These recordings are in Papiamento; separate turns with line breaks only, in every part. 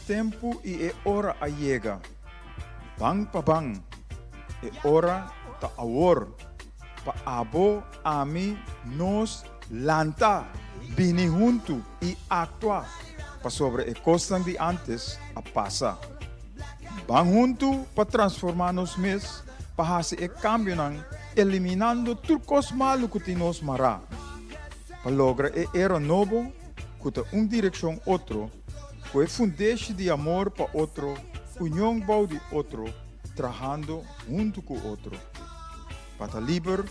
tempu i e ora a yega. Ban pa ban. E ora ta awor. Pa abo, ami, nos, lanta, bini huntu i aktua, pasobra e kosnan di ántes a pasa. Ban huntu pa transformá nos mes, pa hasi e kambionan, eliminando tur kos malu ku tin nos mará, pa logra e era nobo ku ta un direkshon otro, ku e fundeshi di amor pa otro, union bou di otro, trahando huntu ku otro. Pa ta liber,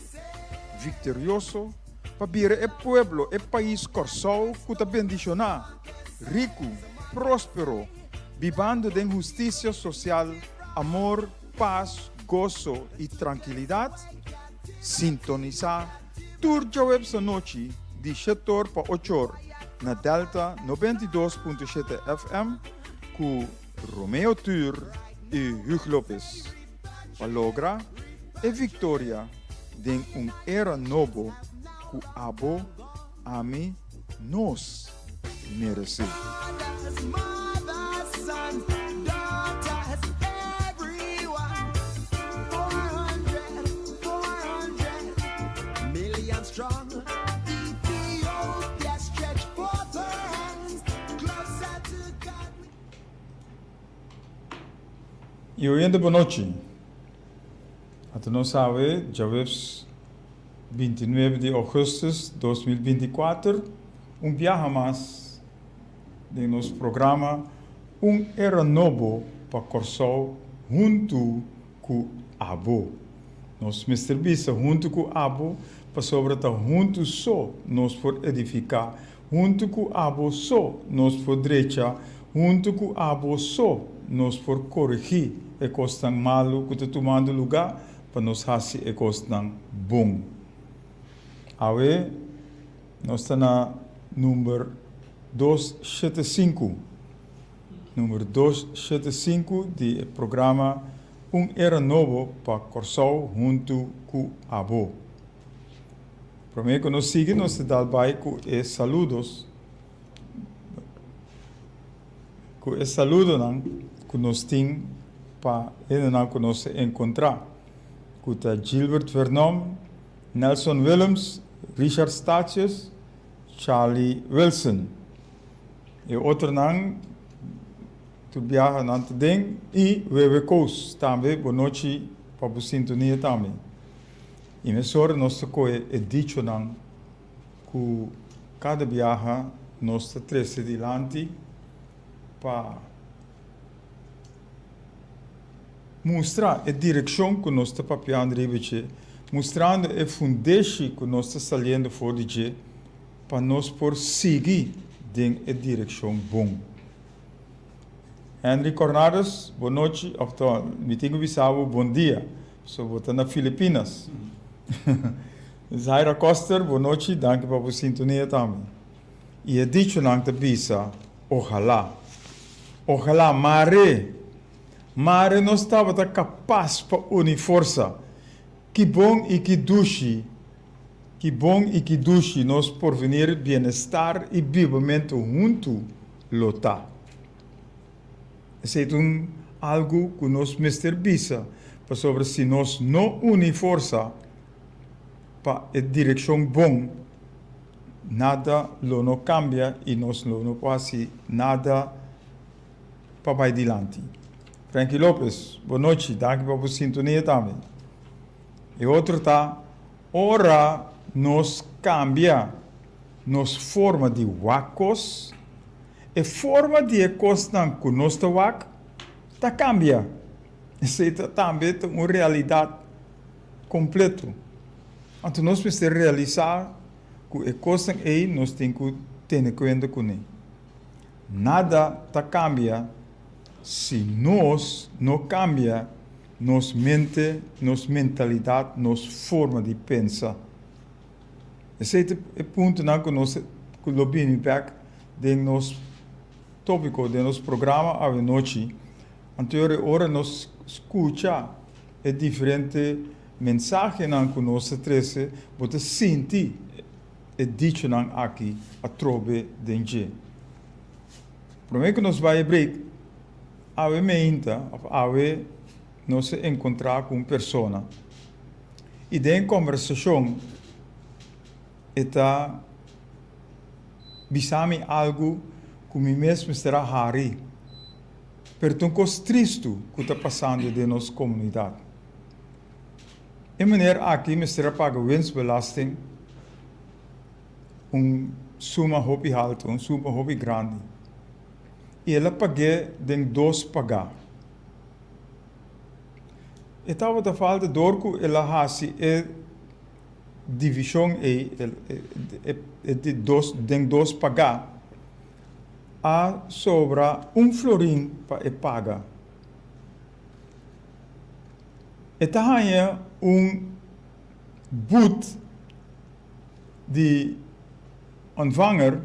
viktorioso, pa bira e pueblo, e pais Kòrsou ku ta bendishoná, riku, próspero, bibando den hustisia sosial, amor, pas, goso i trankilidat, sintonisá tur djaweps anochi di shetor pa ochor na Delta 92.7 FM ku Romeo Tur i Hugh Lopez pa logra e viktoria den un era nobo ku abo, ami, nos meresé. Y oyente bonochi. Ata nos sabe djaweps 29 di augustus 2024 un biaha mas den nos programa Un Era Nobo pa Kòrsou huntu ku abo. Nos mester bisa huntu ku abo pasobra ta huntu so nos por edifiká, huntu ku abo so nos por drecha, huntu ku abo so nos por koregí e kosnan malu ku ta tumando lugá pa nos hasi e kosnan bon. Awe nos ta na number 275. Number 275 di e programa Un Era Nobo pa Kòrsou huntu ku abo. Promé ku nos sigui nos ta dal bai ku e saludos ku e saludonan ku nos tin pa hendenan ku nos ta enkontrá, ku ta Gilbert Vernon, Nelson Willems, Richard Statius, Charlie Wilson. E otronan tur biaha nan ta den i Wewe Koos tambe bonochi pa bo sintonia tambe. I mesora nos ta kohe e dichonan ku kada biaha nos ta trese dilanti pa mustra e direkshon ku nos ta papiando riba dje, mustrando e fundeshi ku nos ta saliendo for di dje pa nos por sigui den e direkshon bon. Henry Cornares, bo nochi, òf to, mi tin ku bisa bo bon dia, pasobra bo ta na Filipinas. Zaira Koster, bo nochi, danki pa bo sintonia tambe. I e dichonan ta bisa, Ojalá. Ojalá, mare! Mare nos tabata kapas pa uni forsa. Ki bon i ki dushi, ki bon i ki dushi nos porvenir, bienestar i bibamentu huntu lo ta. Esei ta un algu ku nos mester bisa, pasobra si nos no uni forsa pa e direkshon bon, nada lo no kambia i nos lo no por hasi nada pa bai dilanti. Frankie Lopez, bo nochi, danki pa bo sintonia tambe. E otro ta, ora nos kambia nos forma di wak kos, e forma di e kosnan ku nos ta wak ta kambia. Esei ta tambe ta un realidat kompleto. Anto nos mester realisá ku e kosnan ei nos tin ku tene kuenta kuné. Nada ta kambia si nos no kambia nos mente, nos mentalidat, nos forma di pensa. Esei ta e puntonan ku nos ku lo bini bèk den nos tópiko, den nos programa awenochi. Anto e ora nos skucha e diferente mensahenan ku nos ta trese, bo ta sinti e dichonan aki atrobe den dje. Promé ku nos bai e break. Awe meinta of awe nos a encontra cu un persona y den conversacion e ta bisa mi algo cu mi mes mester a hari, pero ta un cos tristu cu ta pasando den nos comunidad. E meneer aki mester a paga winstbelasting un suma hopi halto, un suma hopi grandi. I el a pag'é den dos pagá. E tabata falta dor ku el a hasi e divishon ei, e di dos, den dos pagá, a sobra un florin pa e paga. E ta haña un but di ontvanger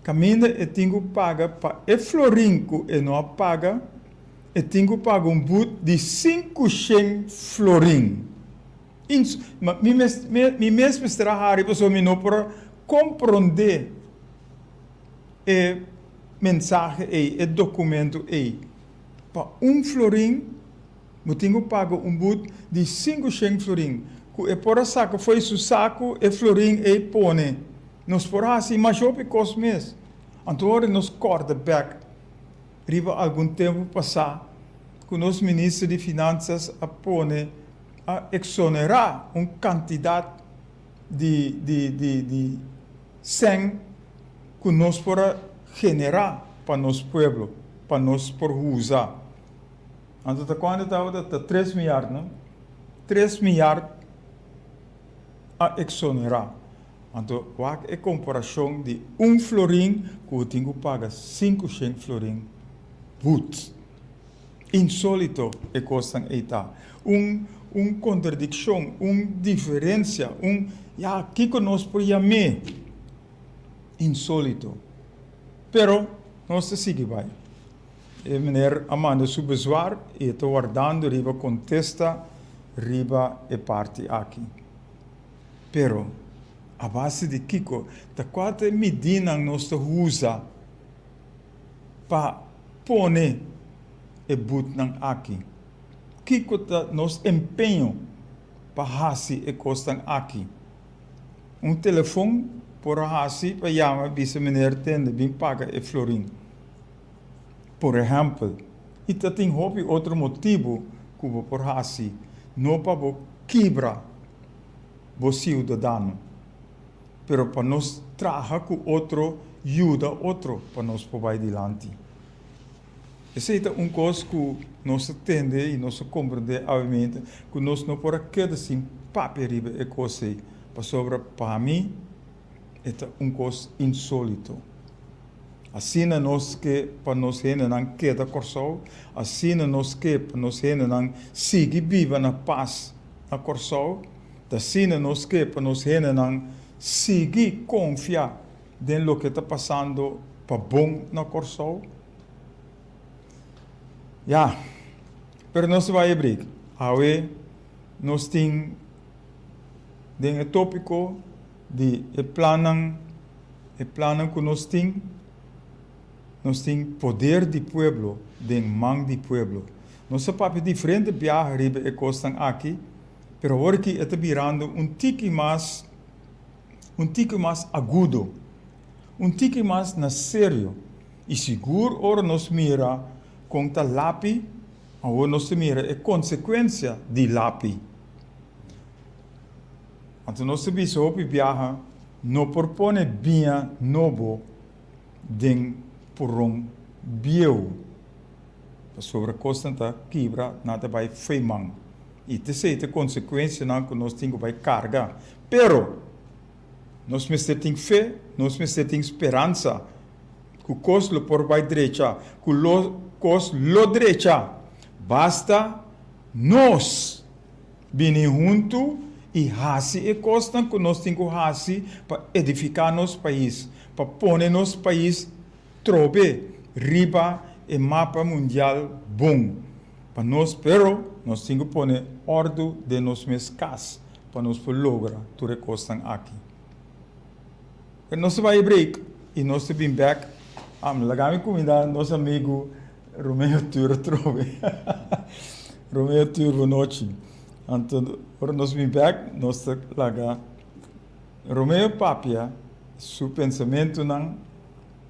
kaminda e tin ku paga pa e florin ku e no a paga, e tin ku paga un but di sinkushen florin. Mi mes mi mes mester a hari pasobra mi no por a komprondé e mensahe ei, e dokumento ei. Pa un florin Bo tin ku paga un but di sinkushen florin, ku e por a saka fo'i su saku e florin ei pone. Nos por hasi masha hopi kos mes. Anto ora nos kòrda bèk riba algun tempu pasá ku nos minister di finansas a pone a eksonerá un kantidat di di di di sèn ku nos por a generá pa nos pueblo, pa nos por usa. Anto ta cuanto tabata? Ta tres milyard, no? Tres milyard a exonera. Anto wak e comparacion di un florin cu bo tin cu paga cinco shen florin boet. Insolito e cosnan ey ta. Un un contradiccion, un diferencia, un, ya, kico nos por yam'e? Insolito. Pero nos ta sigui bay. E meneer a manda su bezwaar y e ta wardando riba contesta riba e parti aki. Pero, a base di kico? Ta cua ta e midinan nos ta usa pa pone e butnan aki? Kico ta nos empeño pa haci e cosnan aki? Un telefon por a haci pa yama bisa meneer tende bin paga e florin. Por ehèmpel, i ta tin hopi otro motibu ku bo por hasi no pa bo kibra bo siudadano, pero pa nos traha ku otro, yuda otro pa nos por bai dilanti. Esei ta un kos ku nos ta tende i nos ta komprendé awemente ku nos no por a keda sin papia riba e kos ei, pasobra pa mi e ta un kos insólito. Asina nos ke pa nos hendenan keda Kòrsou, asina nos ke pa nos hendenan sigui biba na pas na Kòrsou, ta asina nos ke pa nos hendenan sigui konfia den loke ta pasando pa bon na Kòrsou. Ya, pero nos ta bai e break. Awe nos tin den e tópiko di e plannan. E plannan ku nos tin, nos tin poder di pueblo den man di pueblo. Nos a papia diferente biaha riba e kosnan aki, pero awor aki e ta birando un tiki mas, un tiki mas agudo, un tiki mas na serio. I sigur ora nos mira kon ta lapi, awor nos ta mira e konsekuensia di lapi. Anto nos ta bisa hopi biaha no por pone biña nobo den poron bieu, pasobra kosnan ta kibra, nan ta bai fo'i man. I t'esei ta konsekuensianan ku nos tin ku bai karga. Pero, nos mester tin fe, nos mester tin speransa ku kos lo por bai drecha, ku lo kos lo drecha, basta nos Bini huntu i hasi e kosnan ku nos tin ku hasi pa edifiká nos pais, pa pone nos pais trobe riba e mapa mundial bon pa nos, pero nos tin ku pone òrdu den nos mes kas pa nos por logra tur e kosnan aki. Pero nos ta bai e break i nos ta bin bèk. Laga mi kumindá nos amigu. Romeo Tur atrobe. Romeo Tur, bonochi. Anto ora nos bin bek, nos ta laga Romeo papia su pensamentunan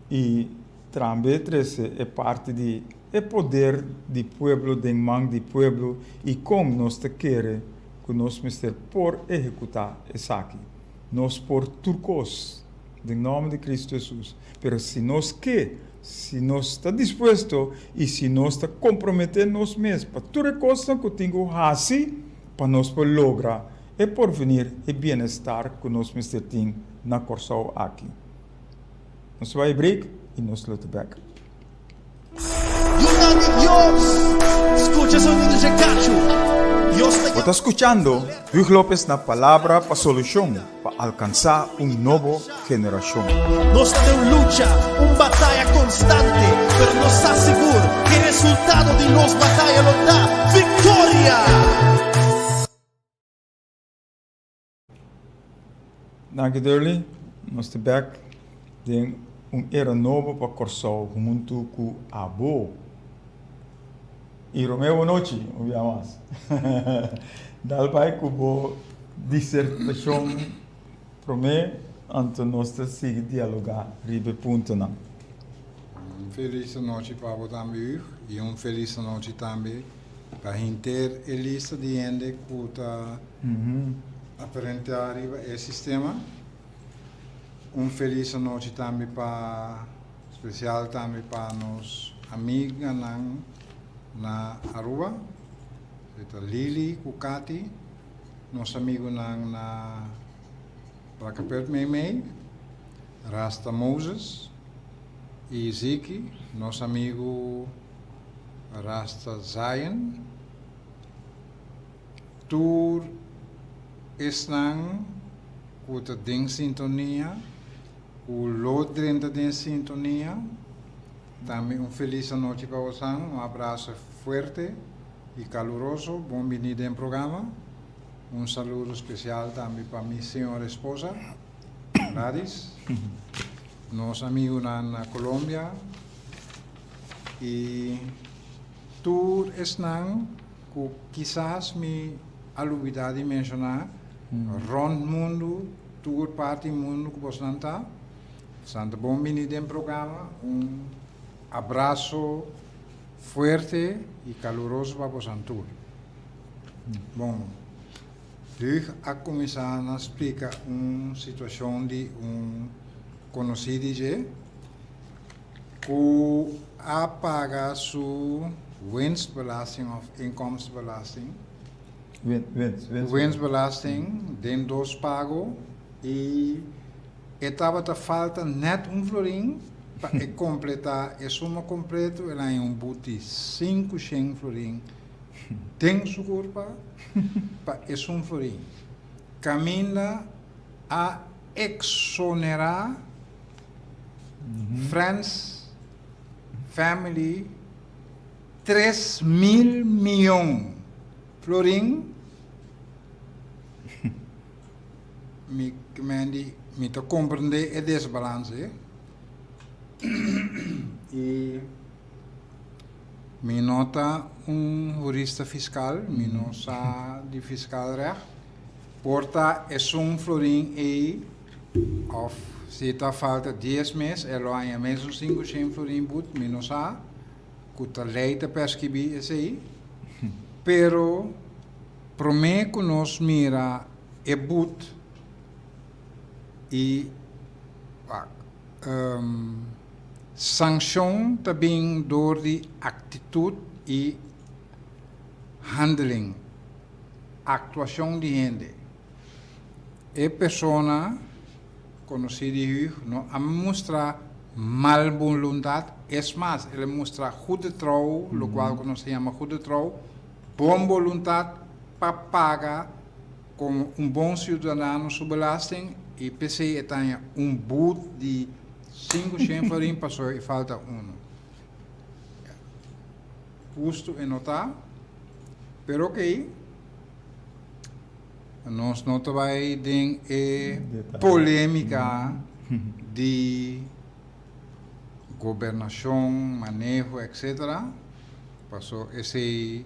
i trambe trese e parti di e poder di pueblo den man di pueblo i kon nos ta kere ku nos mester por ehekutá esaki. Nos por tur kos den nòmber di Kristu Hesus, pero si nos ke, si nos ta dispuesto i si nos ta komprometé nos mes pa tur e kosnan ku tin ku hasi pa nos por logra e porvenir, e bienestar ku nos mester tin na Kòrsou aki. Nos bai break i nos lo ta bek.
Yunan di Dios, skucha sonido dje kachu. Dios ta
Bo ta skuchando Huug Lopez na Palabra pa Solushon pa alkansá un nobo generashon.
Nos ta den un lucha, un bataya konstante, pero nos sa sigur ku e resultado di nos bataya lo ta viktoria!
Danki Durley, nos ta bek den un era nobo pa Kòrsou huntu ku abo. I Romeo bonochi un bia mas. Dal bai ku bo disertashon promé anto nos ta sigui dialogá riba e puntonan.
Un felis anochi pa bo tambe Huug i un felis anochi tambe pa henter e lista di hende ku ta Aparentá riba e sistema. Un felis anochi tambe pa spesial tambe pa nos amiganan na Aruba. E ta Lily ku Katy, nos amigunan na Brakkeput Meimei, Rasta Moses i Ziki, nos amigu Rasta Zion. Tur esnan ku ta den sintonia, ku lo drenta den sintonia, tambe un felis anochi pa bosan, un abraso fuerte i kaluroso, bon bini den programa. Un saludo spesial tambe pa mi señora esposa, Gladys, nos amigunan na Colombia i tur esnan Ku kisas mi a lubidá di menshoná, rònt mundu, tur parti mundu ku bosnan ta, san ta bon bini den programa. Un abraso fuerte i kaluroso pa bosan tur. Bon, Huug a kuminsá na splika un situashon di un konosí di dje. Ku a paga su winstbelasting of inkomstenbelasting. Winstbelasting den dos pago i e tabata falta net un florin pa e kompleta e suma kompleto el a haña un but di sinkushen florin den su kurpa pa esun florin. Kaminda a eksonera. Friends, family, 3000 miyon florin, mi kmendi mi ta komprende e desbalanse i mi no ta un hurista fiskal, mi no sa di fiskalrecht, por ta esun florin ei Of si ta falta dies mes e lo haña mesun sinku shen florin but, mi no sa ku ta lei ta perskribí esei. Pero promé ku nos mira e but i wak sankshon ta bin dor di aktitut i handeling, aktuashon di hende. E persona konosí di Huug no a mustra mal boluntat, es mas, el a mustra goede trouw, lokual ku nos ta yama goede trouw, bon boluntat pa paga komo un bon siudadano su belasting i p'esei e ta haña un but di sinku shen florin pasobra e falta unu. Hustu e no ta, pero okey. Nos no ta bai den e polémica di Gobernashon, maneho etc. Paso esei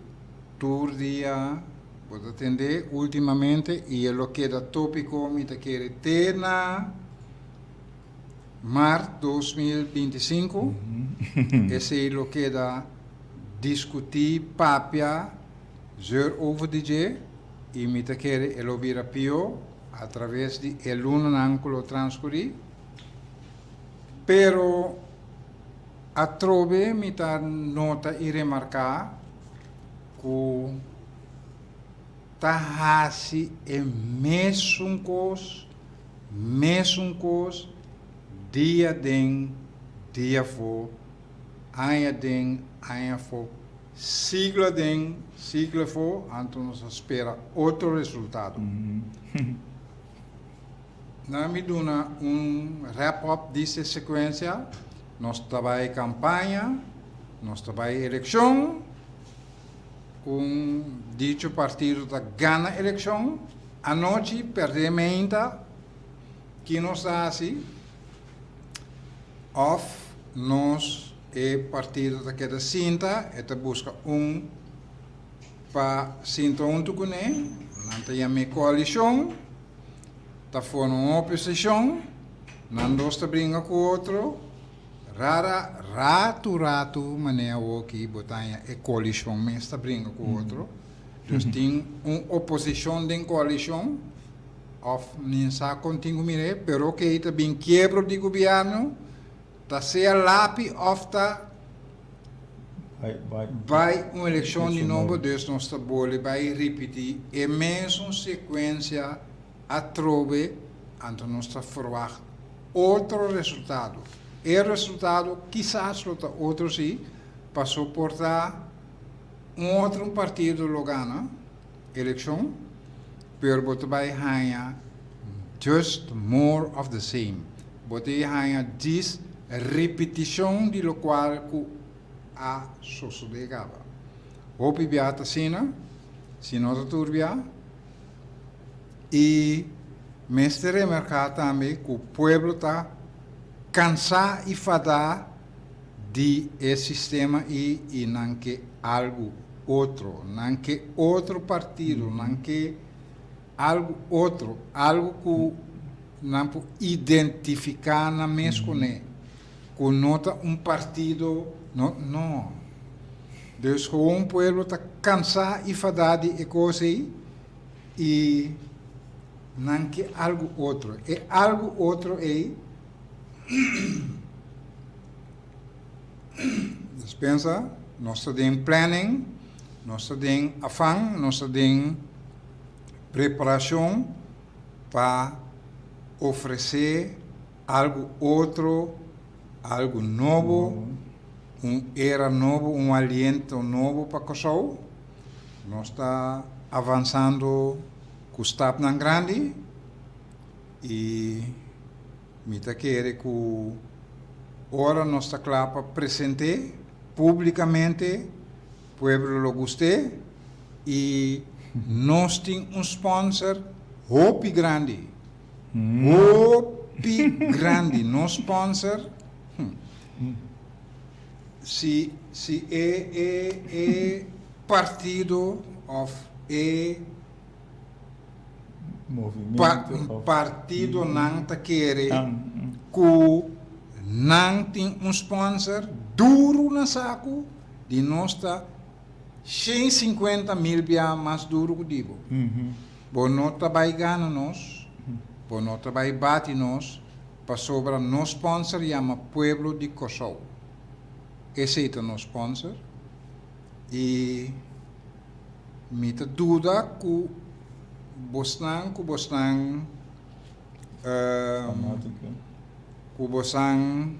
tur dia bo ta tende ultimamente y e lo keda topico mi ta kere te na maart 2025 esei lo keda discuti, papia, zeur over di dje y mi ta kere e lo bira pio a traves di e lunanan cu lo transcuri. Pero atrobe mi ta nota i remarká ku ta hasi e mesun kos, mesun kos dia den dia afó, aña den aña afó, siglo aden siglo afó, anto nos a spera otro resultado. Nan mi duna un wrap up di se secuencia, nos ta bay campaña, nos ta bay eleccion, un dicho partido ta gana eleccion, anochi perde meinta, ki nos ta haci? Of nos e partido ta keda sinta, e ta busca un pa sinta hunto cune, nan ta yam'e coalicion, ta forma un oposicion, nan dos ta bringa cu otro, rara ratu ratu manera awoki bo ta haña e coalicion mes ta bringa cu otro, dus tin un oposicion den coalicion of nin sa con tin cu mira e, pero oke ta bin kiebro di gobierno, ta sea lapi of ta bai un eleccion di nobo, dus nos ta boli bai ripiti e mesun secuencia atrobe, anto nos ta verwacht otro resultado. E resultado kisas lo ta otro si, paso por ta un otro partido lo gana eleccion, pero bo ta bai haña just more of the same. Bo ta haña djis ripitishon di lokual ku a sosodé kaba. Hopi bia ta asina, si no ta tur bia. I mester remarká tambe ku pueblo ta kansá i fadá di e sistema i i nan ke algu otro, nan ke otro partido, nan ke algu otro, algu ku nan por identifiká nan mes kuné, ku no ta un partido, no, no. Dus gewoon pueblo ta kansá i fadá di e kos ei i nan ke algu otro. E algu otro ei, dispensa, nos ta den planning, nos ta den afan, nos ta den preparashon pa ofresé algu otro, algu nobo, un era nobo, un aliento nobo pa Kòrsou. Nos ta avansando ku stapnan grandi i mi ta kere ku ora nos ta kla pa present'é públikamente, pueblo lo gust'é i nos tin un sponsor hopi grandi, hopi grandi. Nos sponsor, si si e e e partido of e pa partidonan ta kere ku nan tin un sponsor duru na saku di nos ta 150 mil bia mas duru ku di bo. Bo no ta bai gana nos, bo no ta bai bati nos, pasobra nos sponsor yama Pueblo di Kòrsou. Esei ta nos sponsor i mi ta duda ku bosnan ku bosnan ku bosan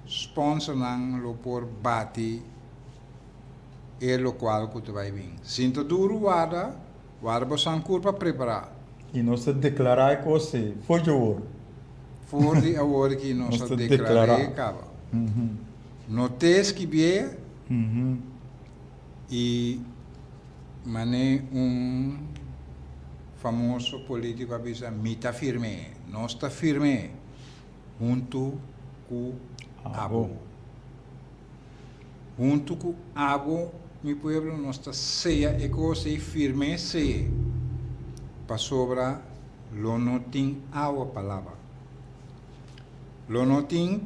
sponsornan lo por bati e lokual ku ta bai bin. Sinta duru warda, warda bosan kurpa prepará.
I nos ta deklará e kos ei for di awor.
For di awor ki nos ta deklar'é kaba. No te skibié i manera un famoso polítiko a bisa, mi ta firm'é, nos ta firm'é huntu ku abo. Huntu ku abo, mi pueblo, nos ta seya e kos ei firme seye, pasobra lo no tin awa pa laba. Lo no tin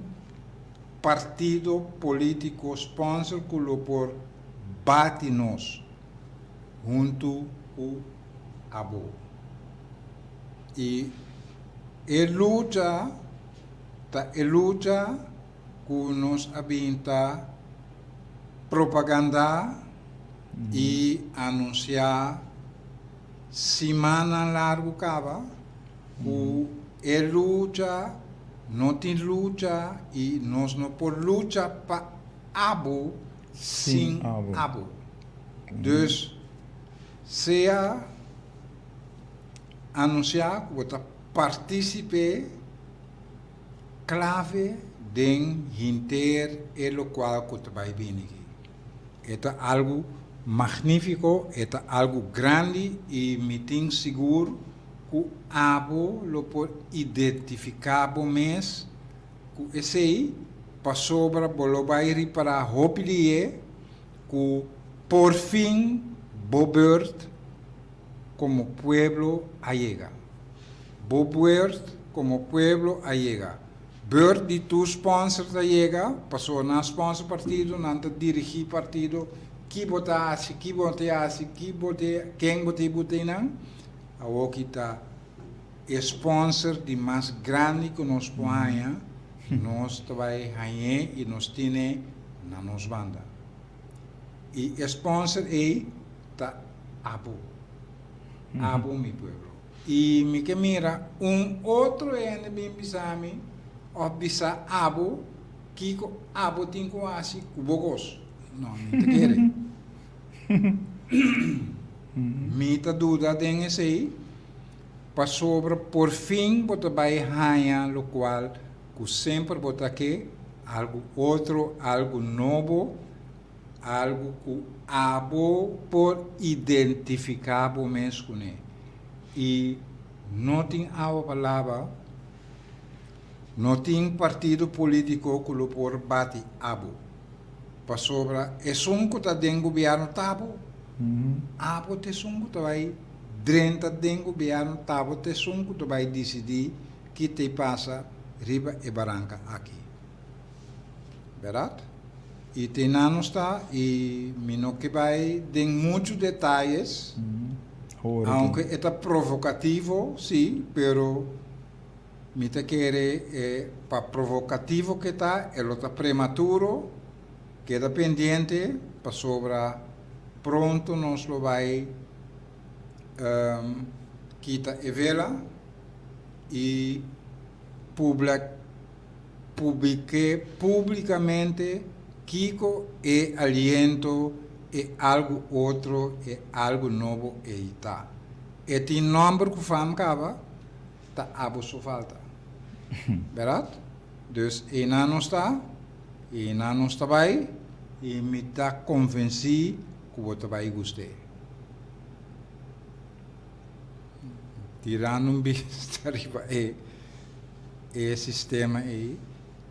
partido polítiko sponsor ku lo por bati nos huntu ku abo. I e lucha ta e lucha ku nos a bin ta propagandá i anunsiá simannan largu kaba ku e lucha no tin lucha i nos no por lucha pa abo sin abo. Dus sea anunsiá ku bo ta partísipe Clave den hinter e locual cu ta bay bini aki. E ta algo magnifico, e ta algo grandi y mi tin sigur cu abo lo por identifica bo mes cu esey pasobra bo lo bay ripara hopi die cu por fin bo beurt como pueblo a yega. Bo beurt como pueblo a yega. Beurt di tur sponsor ta yega, pasobra nan sponsor partido, nan ta dirigi partido, ki bo ta haci, ki bo no ta haci, ki bo ta, ken bo ta buta einan. Awoki ta e sponsor di mas grandi cu nos por haña, nos ta bay hañ'é y nos tine na nos banda. Y e sponsor ey ta abo. Abo mi pueblo. I mi ke mira un otro hende bin bisa mi òf bisa abo kiko abo tin ku hasi ku bo kos. No, mi ta kere. Mi ta duda den esei, pasobra por fin bo ta bai haña lokual ku semper bo ta ke, algu otro, algu nobo. Algu ku abo por identifiká bo mes kuné. I no tin awa pa laba, no tin partido polítiko ku lo por bati abo. Pasobra esun ku ta den gobièrnu ta abo. Abo ta esun ku ta bai drenta den gobièrnu, ta abo ta esun ku ta bai disidí ki ta pasa riba e baranka aki. Bèrdat? I te nan nos ta i mi no ke bai den muchu detayes, aunke e ta provokativo si, pero mi ta kere e pa provokativo ke ta e lo ta prematuro, keda pendiente pasobra pronto nos lo bai kita e vela i publi. Publik'é públikamente kiko e aliento, e algu otro, e algu nobo ei ta. E tin nòmber ku fam kaba, ta abo so falta. Bèrdat? Dus einan nos ta, einan nos ta bai, i mi ta konvensí ku bo ta bai gust'é. Tirando un bista riba e e sistema ei,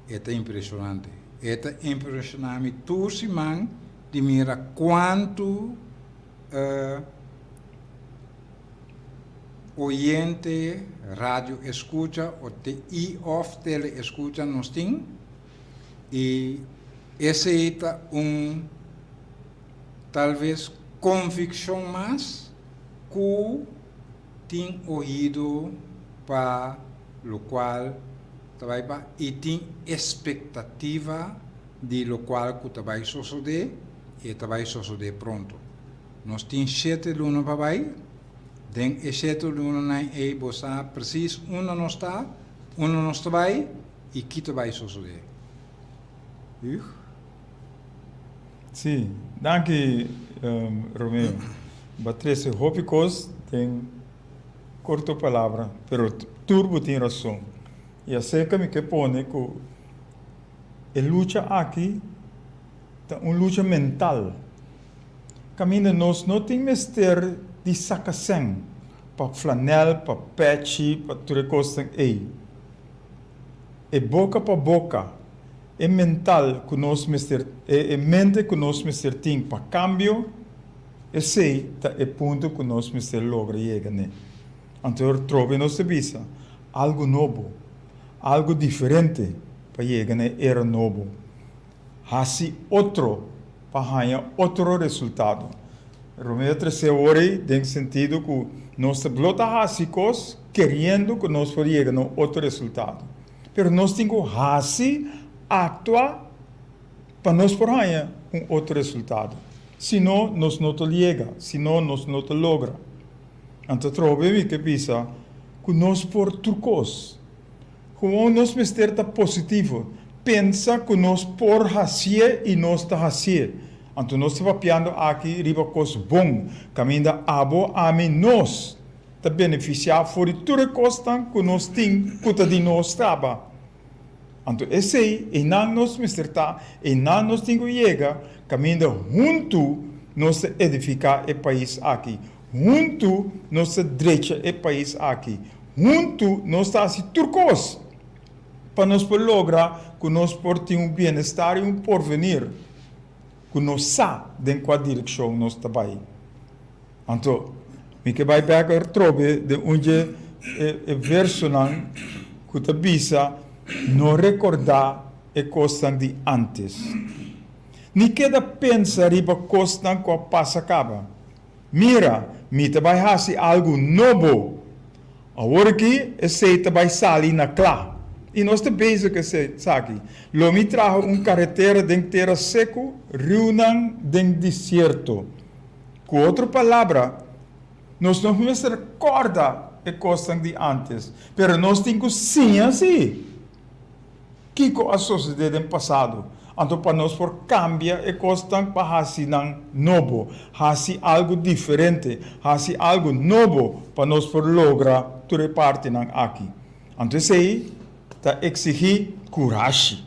e ta impresionante. E ta impresiona mi tur siman di mira cuantu oyente, radio escucha o te i of tele escucha nos tin y esei ta un tal ves conviccion mas cu tin oido pa locual ta bay pa y tin expectativa di locual cu ta bay sosode y e ta bay sosode pronto. Nos tin shete luna pa bay, den e shete lunanan ey bo sa precies unda nos ta, unda nos ta bay y ki ta bay sosode. Huug?
Sí, danki Romeo. Bo a trece hopi cos den corto palabra, pero tur bo tin razon. Y acerca mi ke pone cu e lucha aki ta un lucha mental. Caminda nos no tin mester di saca cen pa flanel, pa pechi, pa tur e cosnan ey. E boca pa boca. E mental ku nos mester, e mente ku nos mester tin pa kambio, esei ta e punto ku nos mester logra yega n'e. Anto trobe nos ta bisa, algu nobo, algu diferente pa yega na e era nobo. Hasi otro pa haña otro resultado. Romeo trese awor ei den sentido ku nos ta blo ta hasi kos keriendo ku nos por yega na un otro resultado. Pero nos tin ku hasi, aktua, pa nos por haña un otro resultado. Si no, nos no ta yega, si no, nos no ta logra. Anto atrobe mi ke bisa ku nos por tur kos. Gewoon nos mester ta positivo, pensa ku nos por hasié i nos ta hasié. Anto nos ta papiando aki riba kos bon, kaminda abo, ami, nos ta benefisiá for di tur e kosnan ku nos tin ku ta di nos kaba. Anto esei, einan nos mester ta, einan nos tin ku yega, kaminda huntu nos ta edifiká e pais aki, huntu nos ta drecha e pais aki, huntu nos ta hasi tur kos pa nos por logra ku nos por tin un bienestar i un porvenir ku nos sa den kua direkshon nos ta bai. Anto, mi ke bai bek atrobe den un dje e versonan ku ta bisa, No rekordá e kosnan di ántes, ni keda pensa riba kosnan ku a pasa kaba. Mira, mi ta bai hasi algu nobo! Awor aki esei ta bai sali na kla. I nos ta bezig ku esaki. Lo mi traha un karetera den tera seku, riunan den desierto. Ku otro palabra, nos no mester kòrda e kosnan di ántes, pero nos tin ku siña sí kiko a sosodé den pasado, anto pa nos por kambia e kosnan pa hasi nan nobo, hasi algu diferente, hasi algu nobo pa nos por logra tur e partinan aki. Anto esei ta eksigí kurashi.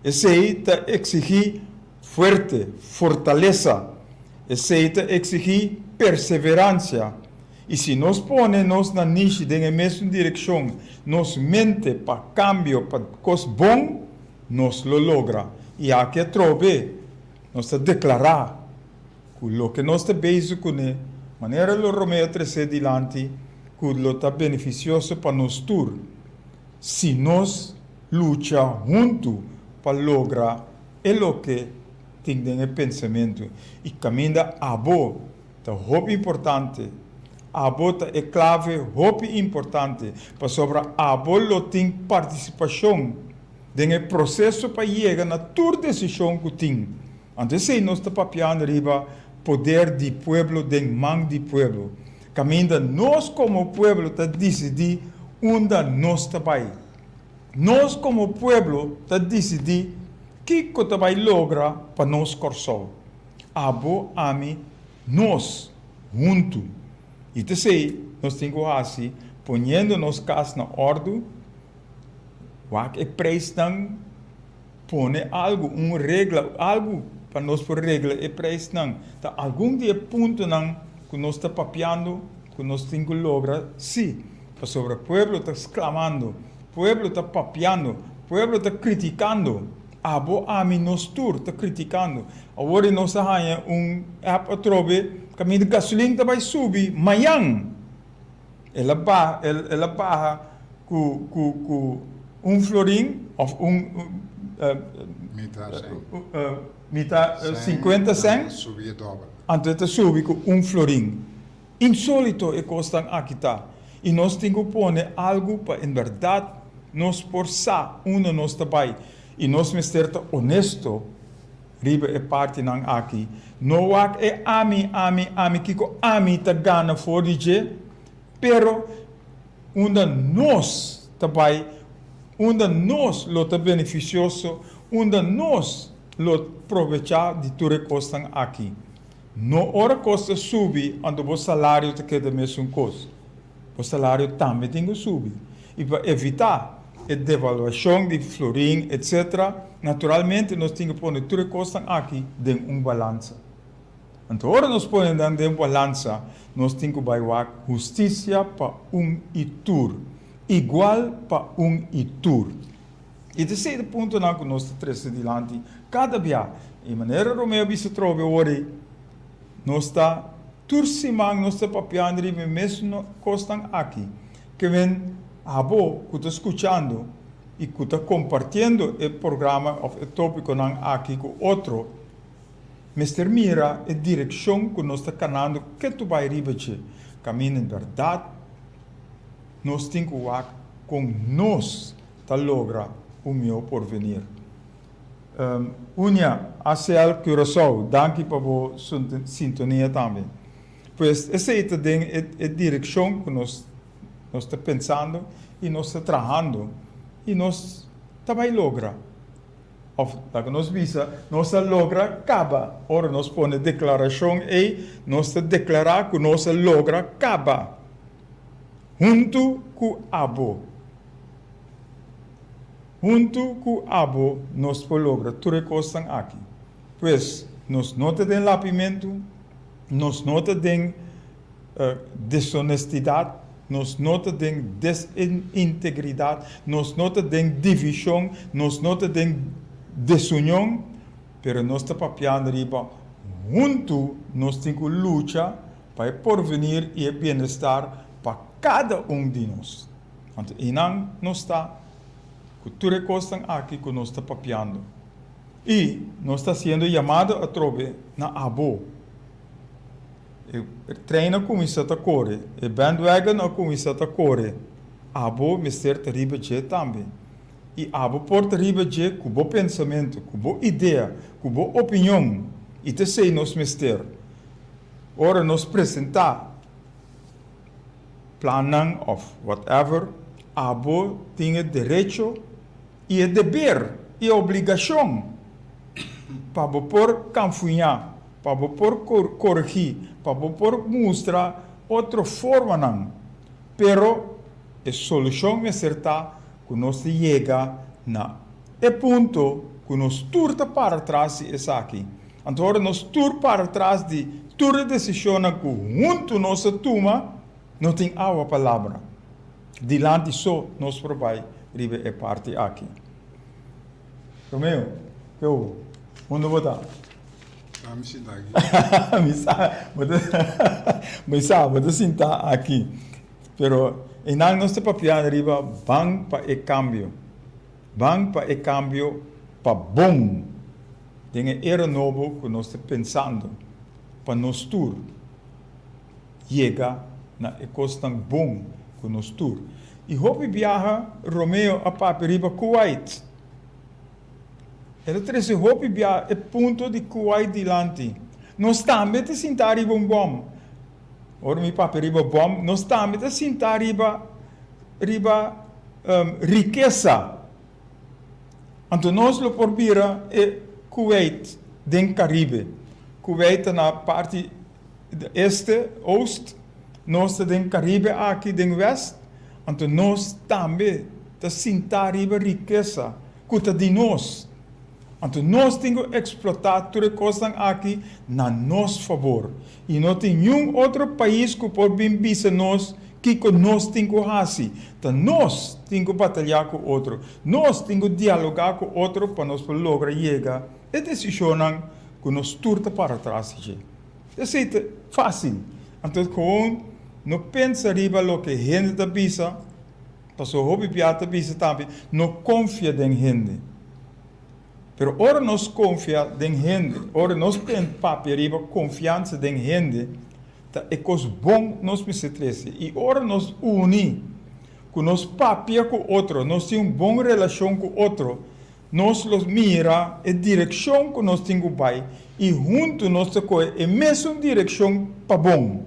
Esei ta eksigí fuerte, fortalesa. Esei ta eksigí perseveransia. I si nos pone nos nanishi den e mesun direkshon, nos mente pa kambio pa kos bon, nos lo logra. I aki atrobe nos ta deklará ku loke nos ta bezig kuné, manera lo Romeo a tresé dilanti, ku lo ta benefisioso pa nos tur si nos lucha huntu pa logra e loke tin den e pensamentu i kaminda abo ta hopi importante, abo ta e klave hopi importante pasobra abo lo tin partisipashon den e proseso pa yega na tur desishon ku tin. Anto esei nos ta papiando riba poder di pueblo den man di pueblo, kaminda nos komo pueblo ta disidí unda nos ta bai. Nos komo pueblo ta disidí kiko ta bai logra pa nos Kòrsou. Abo, ami, nos, huntu. I ta esei nos tin ku hasi poniendo nos kas na òrdu, wak e preisnan, pone algu, un regla, algu pa nos por regla e preisnan. Ta algun di e puntonan ku nos ta papiando ku nos tin ku logra, sí. Pasobra pueblo ta sklamando, pueblo ta papiando, pueblo ta kritikando. Abo, ami, nos tur ta kritikando. Awor di nos a haña un app atrobe kaminda gasolin ta bai subi mañan. El a baha, el a baha ku ku ku un florin òf un
Mita sèn.
mita sinkuenta sèn.
Subi e dòbel.
Anto e ta subi ku un florin. Insólito e kosnan aki ta, i nos tin ku pone algu pa en bèrdat nos por sa unda nos ta bai, i nos mester ta onesto riba e partinan aki. No wak e ami, ami, ami, kiko ami ta gana for di dje, pero unda nos ta bai, unda nos lo ta benefisioso, unda nos lo probechá di tur e kosnan aki. No ora kos ta subi anto bo salario ta keda mesun kos. Bo salario tambe tin ku subi. I pa evitá e devaluashon di florin etc. Naturalmente nos tin ku pone tur e kosnan aki den un balansa. Anto ora nos pone nan den balansa nos tin ku bai wak hustisia pa un i tur. Igual pa un i tur. I ta esei e puntonan ku nos ta trese dilanti kada bia. I manera Romeo a bisa atrobe awor ei, nos ta tur siman nos ta papiando riba e mesun kosnan aki. Ke men abo ku ta skuchando i ku ta kompartiendo e programa òf e tópikonan aki ku otro, mester mira e direkshon ku nos ta kanando ketu bai riba dje. Kaminda en bèrdat nos tin ku wak kon nos ta logra un mihó porvenir. Unia ACL Curaçao, danki pa bo sintonia tambe. Pues esei ta den e direkshon ku nos nos ta pensando i nos ta trahando i nos ta bai logra. Òf laga nos bisa, nos a logra kaba. Ora nos pone deklarashon ei, nos ta deklará ku nos a logra kaba huntu ku abo. Huntu ku abo nos por logra tur e kosnan aki. Pues, nos no ta den lapimentu, nos no ta den desonestidat, nos no ta den desintegridat, nos no ta den divishon, nos no ta den desunion, pero nos ta papiando riba huntu nos tin ku lucha pa e porvenir i e bienestar pa kada un di nos. Anto einan nos ta ku tur e kosnan aki ku nos ta papiando. I nos ta hasiendo yamado atrobe na abo. E trein a kuminsá ta kore, e bandwagon a kuminsá ta kore. Abo mester ta riba dje tambe. I abo por ta riba dje ku bo pensamentu, ku bo idea, ku bo opinion. I ta esei nos mester. Ora nos presentá plannan òf whatever, abo tin e derecho i e deber i e obligashon pa bo por kanfuñá, pa bo por korigí, pa bo por mustra otro formanan. Pero e solushon mester ta ku nos ta yega na e punto ku nos tur ta para tras di esaki. Anto ora nos tur para tras di tur e desishonnan ku huntu nos a tuma, no tin awa pa labra. Dilanti so nos por bai riba e parti aki. Romeo, ke obo? Unda bo ta?
Ta mi sinta aki.
Mi sa, bo ta, mi sa, bo ta sinta aki. Pero einan nos ta papia riba ban pa e kambio. Ban pa e kambio pa bon den e era nobo ku nos ta pensando pa nos tur. Yega na e kosnan bon ku nos tur. I hopi biaha Romeo a papia riba Kuwait. El a trese hopi biaha e punto di Kuwait dilanti. Nos tambe ta sinta riba un bòm. Ora mi papia riba bòm, nos tambe ta sinta riba riba rikesa. Anto nos lo por bira e Kuwait den Karibe. Kuwait ta na parti Este, oost, nos ta den Caribe aki den west, anto nos tambe ta sintá riba rikesa ku ta di nos. Anto nos tin ku eksplotá tur e kosnan aki na nos fabor. I no tin niun otro pais ku por bin bisa nos kiko nos tin ku hasi. Ta nos tin ku bataliá ku otro. Nos tin ku dialogá ku otro pa nos por logra yega e desishonnan ku nos tur ta para tras di dje. Esei ta fácil. Anto gewoon no pensa riba loke hende ta bisa, pasobra hopi bia ta bisa tambe, no konfia den hende. Pero ora nos konfia den hende, ora nos papia riba konfiansa den hende, ta e kos bon nos mester trese. I ora nos uni ku nos papia ku otro, nos tin un bon relashon ku otro, Nos lo mira e direkshon ku nos tin ku bai i huntu nos ta kohe e mesun direkshon pa bon.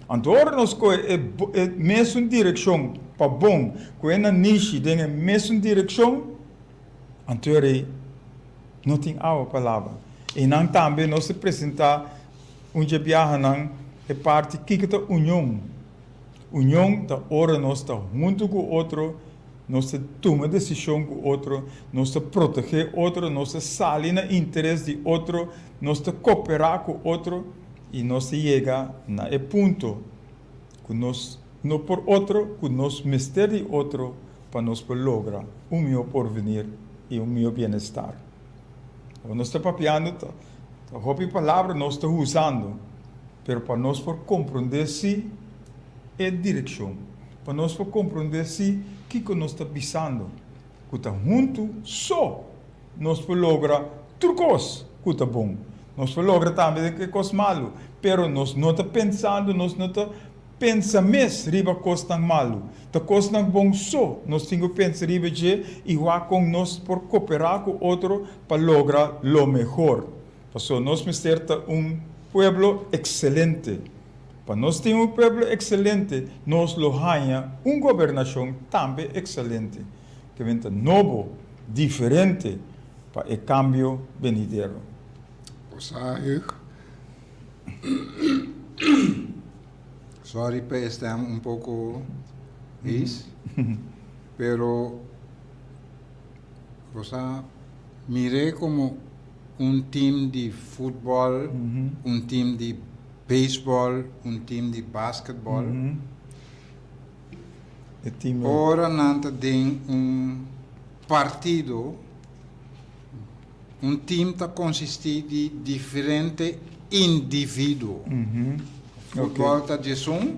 Anto ora nos kohe e e mesun direkshon pa bon ku e nanishi den e mesun direkshon, anto e rei no tin awa pa laba. Einan tambe nos ta presentá un dje biahanan e parti kiko ta union. Union ta ora nos ta huntu ku otro. Nos ta tuma desishon ku otro, nos ta protegé otro, nos ta sali na interes di otro, nos ta koperá ku otro i nos ta yega na e punto ku nos no por otro, ku nos mester di otro pa nos por logra un mihó porvenir. i un mihó bienestar. Ora nos ta papiando ta hopi palabra nos ta usando, pero pa nos por komprondé si e direkshon, pa nos por komprondé si kiko nos ta bisando, ku ta huntu so nos por logra tur kos ku ta bon. Nos por logra tambe e kos malu, pero nos no ta pensando, nos no ta Pensa mes riba kosnan malu. Ta kosnan bon so nos tin ku pensa riba dje i wak kon nos por koperá ku otro pa logra lo mehor. Pasobra nos mester ta un pueblo ekselente. Pa nos tin un pueblo ekselente, nos lo haña un gobernashon tambe ekselente, ke men ta nobo, diferente pa e kambio benidero.
Bo sa, Hugh? Sorry pa e stem un poco hees, pero bo sa mir'é como un team di futbol, un team di baseball, un team di basketball. Ora nan ta den un partido. Un team ta konsistí di diferente individuo. Futbòl ta diesun,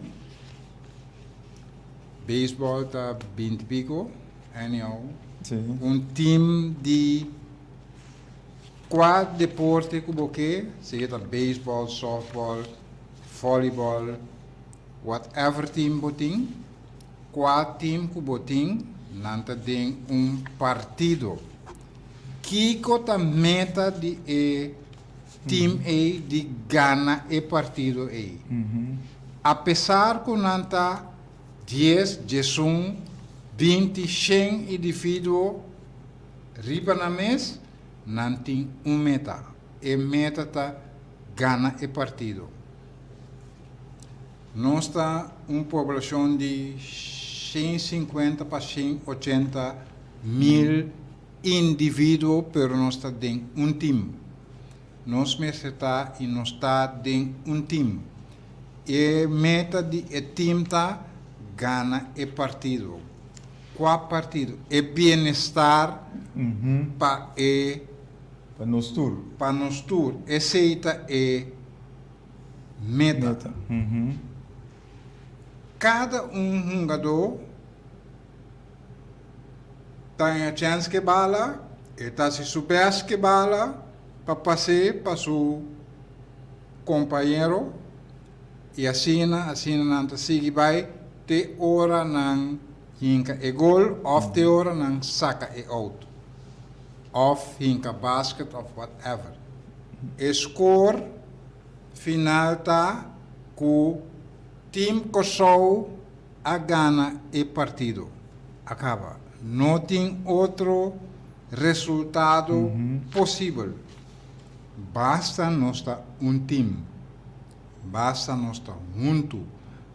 beisbòl ta binti piko, anyhow. Un team di kua deporte ku bo ke, sea ta beisbòl, sòftbòl, vòlibòl, whatever team bo tin, kua team ku bo tin, nan ta den un partido. Kiko ta meta di e team ei di gana e partido ei? Apesar ku nan ta dies, diesun, binti, shen individuo riba nan mes, nan tin un meta. E meta ta gana e partido. Nos ta un poblashon di 150 pa 180 mil individuo pero nos ta den un team. Nos mester ta y nos ta den un team. E meta di e team ta gana e partido. Cua partido? E bienestar pa e.
Pa nos tur.
Pa nos tur. Esey ta e meta.
Meta.
Cada un hungador Ta haña chèns ke bala, e ta hasi su bèst ke bala pa pas'é pa su kompañero i asina asina nan ta sigui bai te ora nan hinka e gol òf te ora nan saka e out òf hinka basket òf whatever. E skor final ta ku Team Kòrsou a gana e partido. A caba. No tin otro resultado posibel. Basta nos ta un team. Basta nos ta hunto.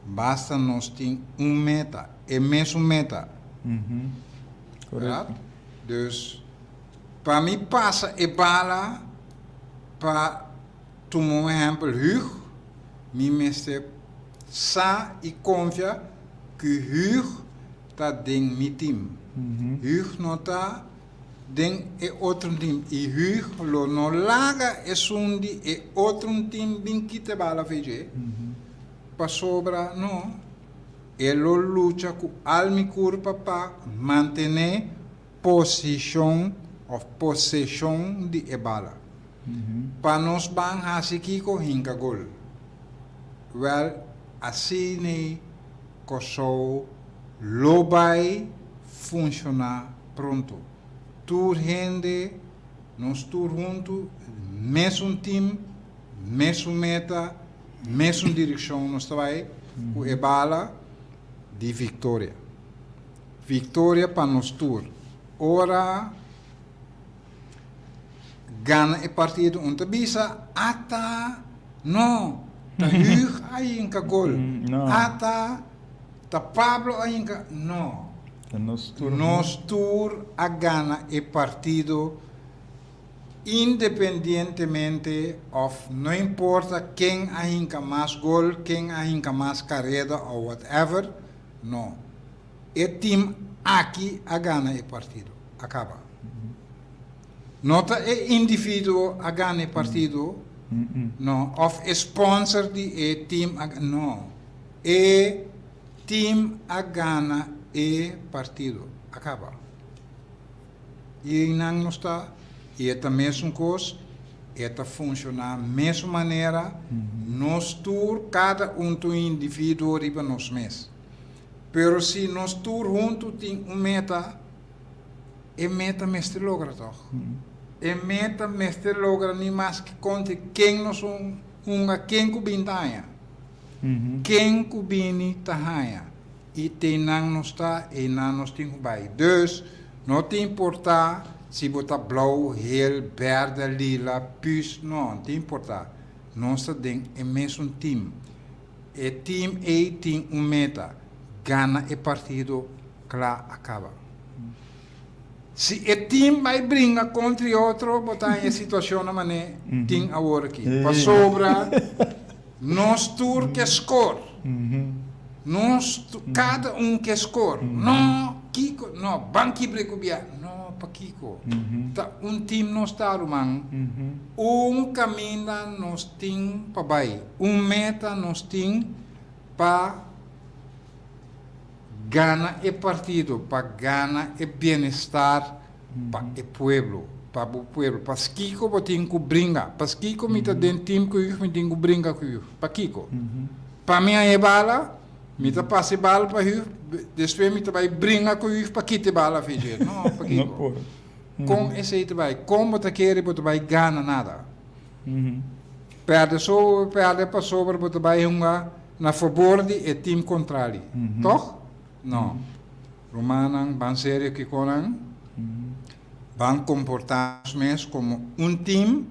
Basta nos tin un meta. E mesun meta.
Correcto.
Dus, pa mi pasa e bala pa tuma un ehempel Huug, mi mester sa i konfia ku Huug ta den mi tim. Huug no ta den e otro tim i Huug lo no laga esun di e otro tim bin kita e bala fe dje, pasobra no, e lo lucha ku al mi kurpa pa mantené posishon òf poseshon di e bala. Pa nos ban hasi kiko hinka gol. Wèl, asina Kòrsou lo bai funshoná pronto. Tur hende, nos tur huntu, mesun tim, mesun meta, mesun direkshon nos ta bai ku e bala di viktoria. Viktoria pa nos tur. Ora gana e partido un ta bisa ata no ta Huug a hinka gol ata ta Pablo a hinka no nos tur a gana e partido independientemente of no importa ken a hinka mas gol ken a hinka mas kareda of whatever no e team aki a gana e partido a kaba. No ta e individuo a gana e partido, no, òf e sponsor di e team a no. E team a gana e partido. A kaba. I einan nos ta, i e ta mesun kos, e ta funshoná mesun manera, nos tur, kada un ta un individuo riba nos mes. Pero si nos tur huntu tin un meta, e meta mester logra tòg. E meta mester logra ni maske kontra ken nos hunga, ken ku bin ta haña. Ken ku bini ta haña. I te nan nos ta, einan nos tin ku bai. Dus, no ta importá si bo ta blou, hel, bèrdè, lila, püs, no, no ta importá. Nos ta den e mesun tim. E tim ei tin un meta, gana e partido, kla a kaba. Si e tim bai bringa kontra e otro, bo ta haña e situashonnan manera tin awor aki. Pasobra nos tur ke skor. Nos kada un ke skor. No, kiko, no, ban kibra e ku bia. No, pakiko? Ta un tim nos ta, ruman. Un kaminda nos tin pa bai. Un meta nos tin pa gana e partido, pa gana e bienestar pa e pueblo, pa bo pueblo. Paskiko bo tin ku bringa? Paskiko mi ta den team ku yu, mi tin ku bringa ku yu? Pakiko? Pa mi haña e bala, mi ta pasa e bala pa yu, despues mi ta bai bringa ku yu pa kita e bala afe dje. No, pakiko? Kon esei ta bai? Kon bo ta kere bo ta bai gana nada? Perde so bo perde pasobra bo ta bai hunga na fabor di e team kontrali. Tog? No. Rumannan, ban serio kikonan. Ban komportá nos mes komo un team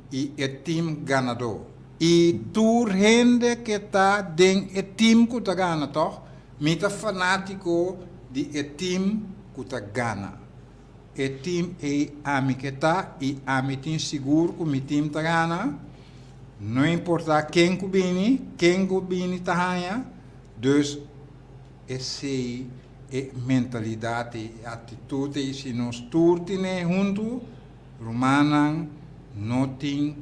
i e team ganadó. I tur hende ke ta den e team ku ta gana, tog? Mi ta fanátiko di e team ku ta gana. E team ei ami ke ta i ami tin sigur ku mi team ta gana, no importa ken ku bini, ken ku bini ta haña, dus esei e mentalidat ei, e atitut ei si nos tur tine huntu, rumannan no tin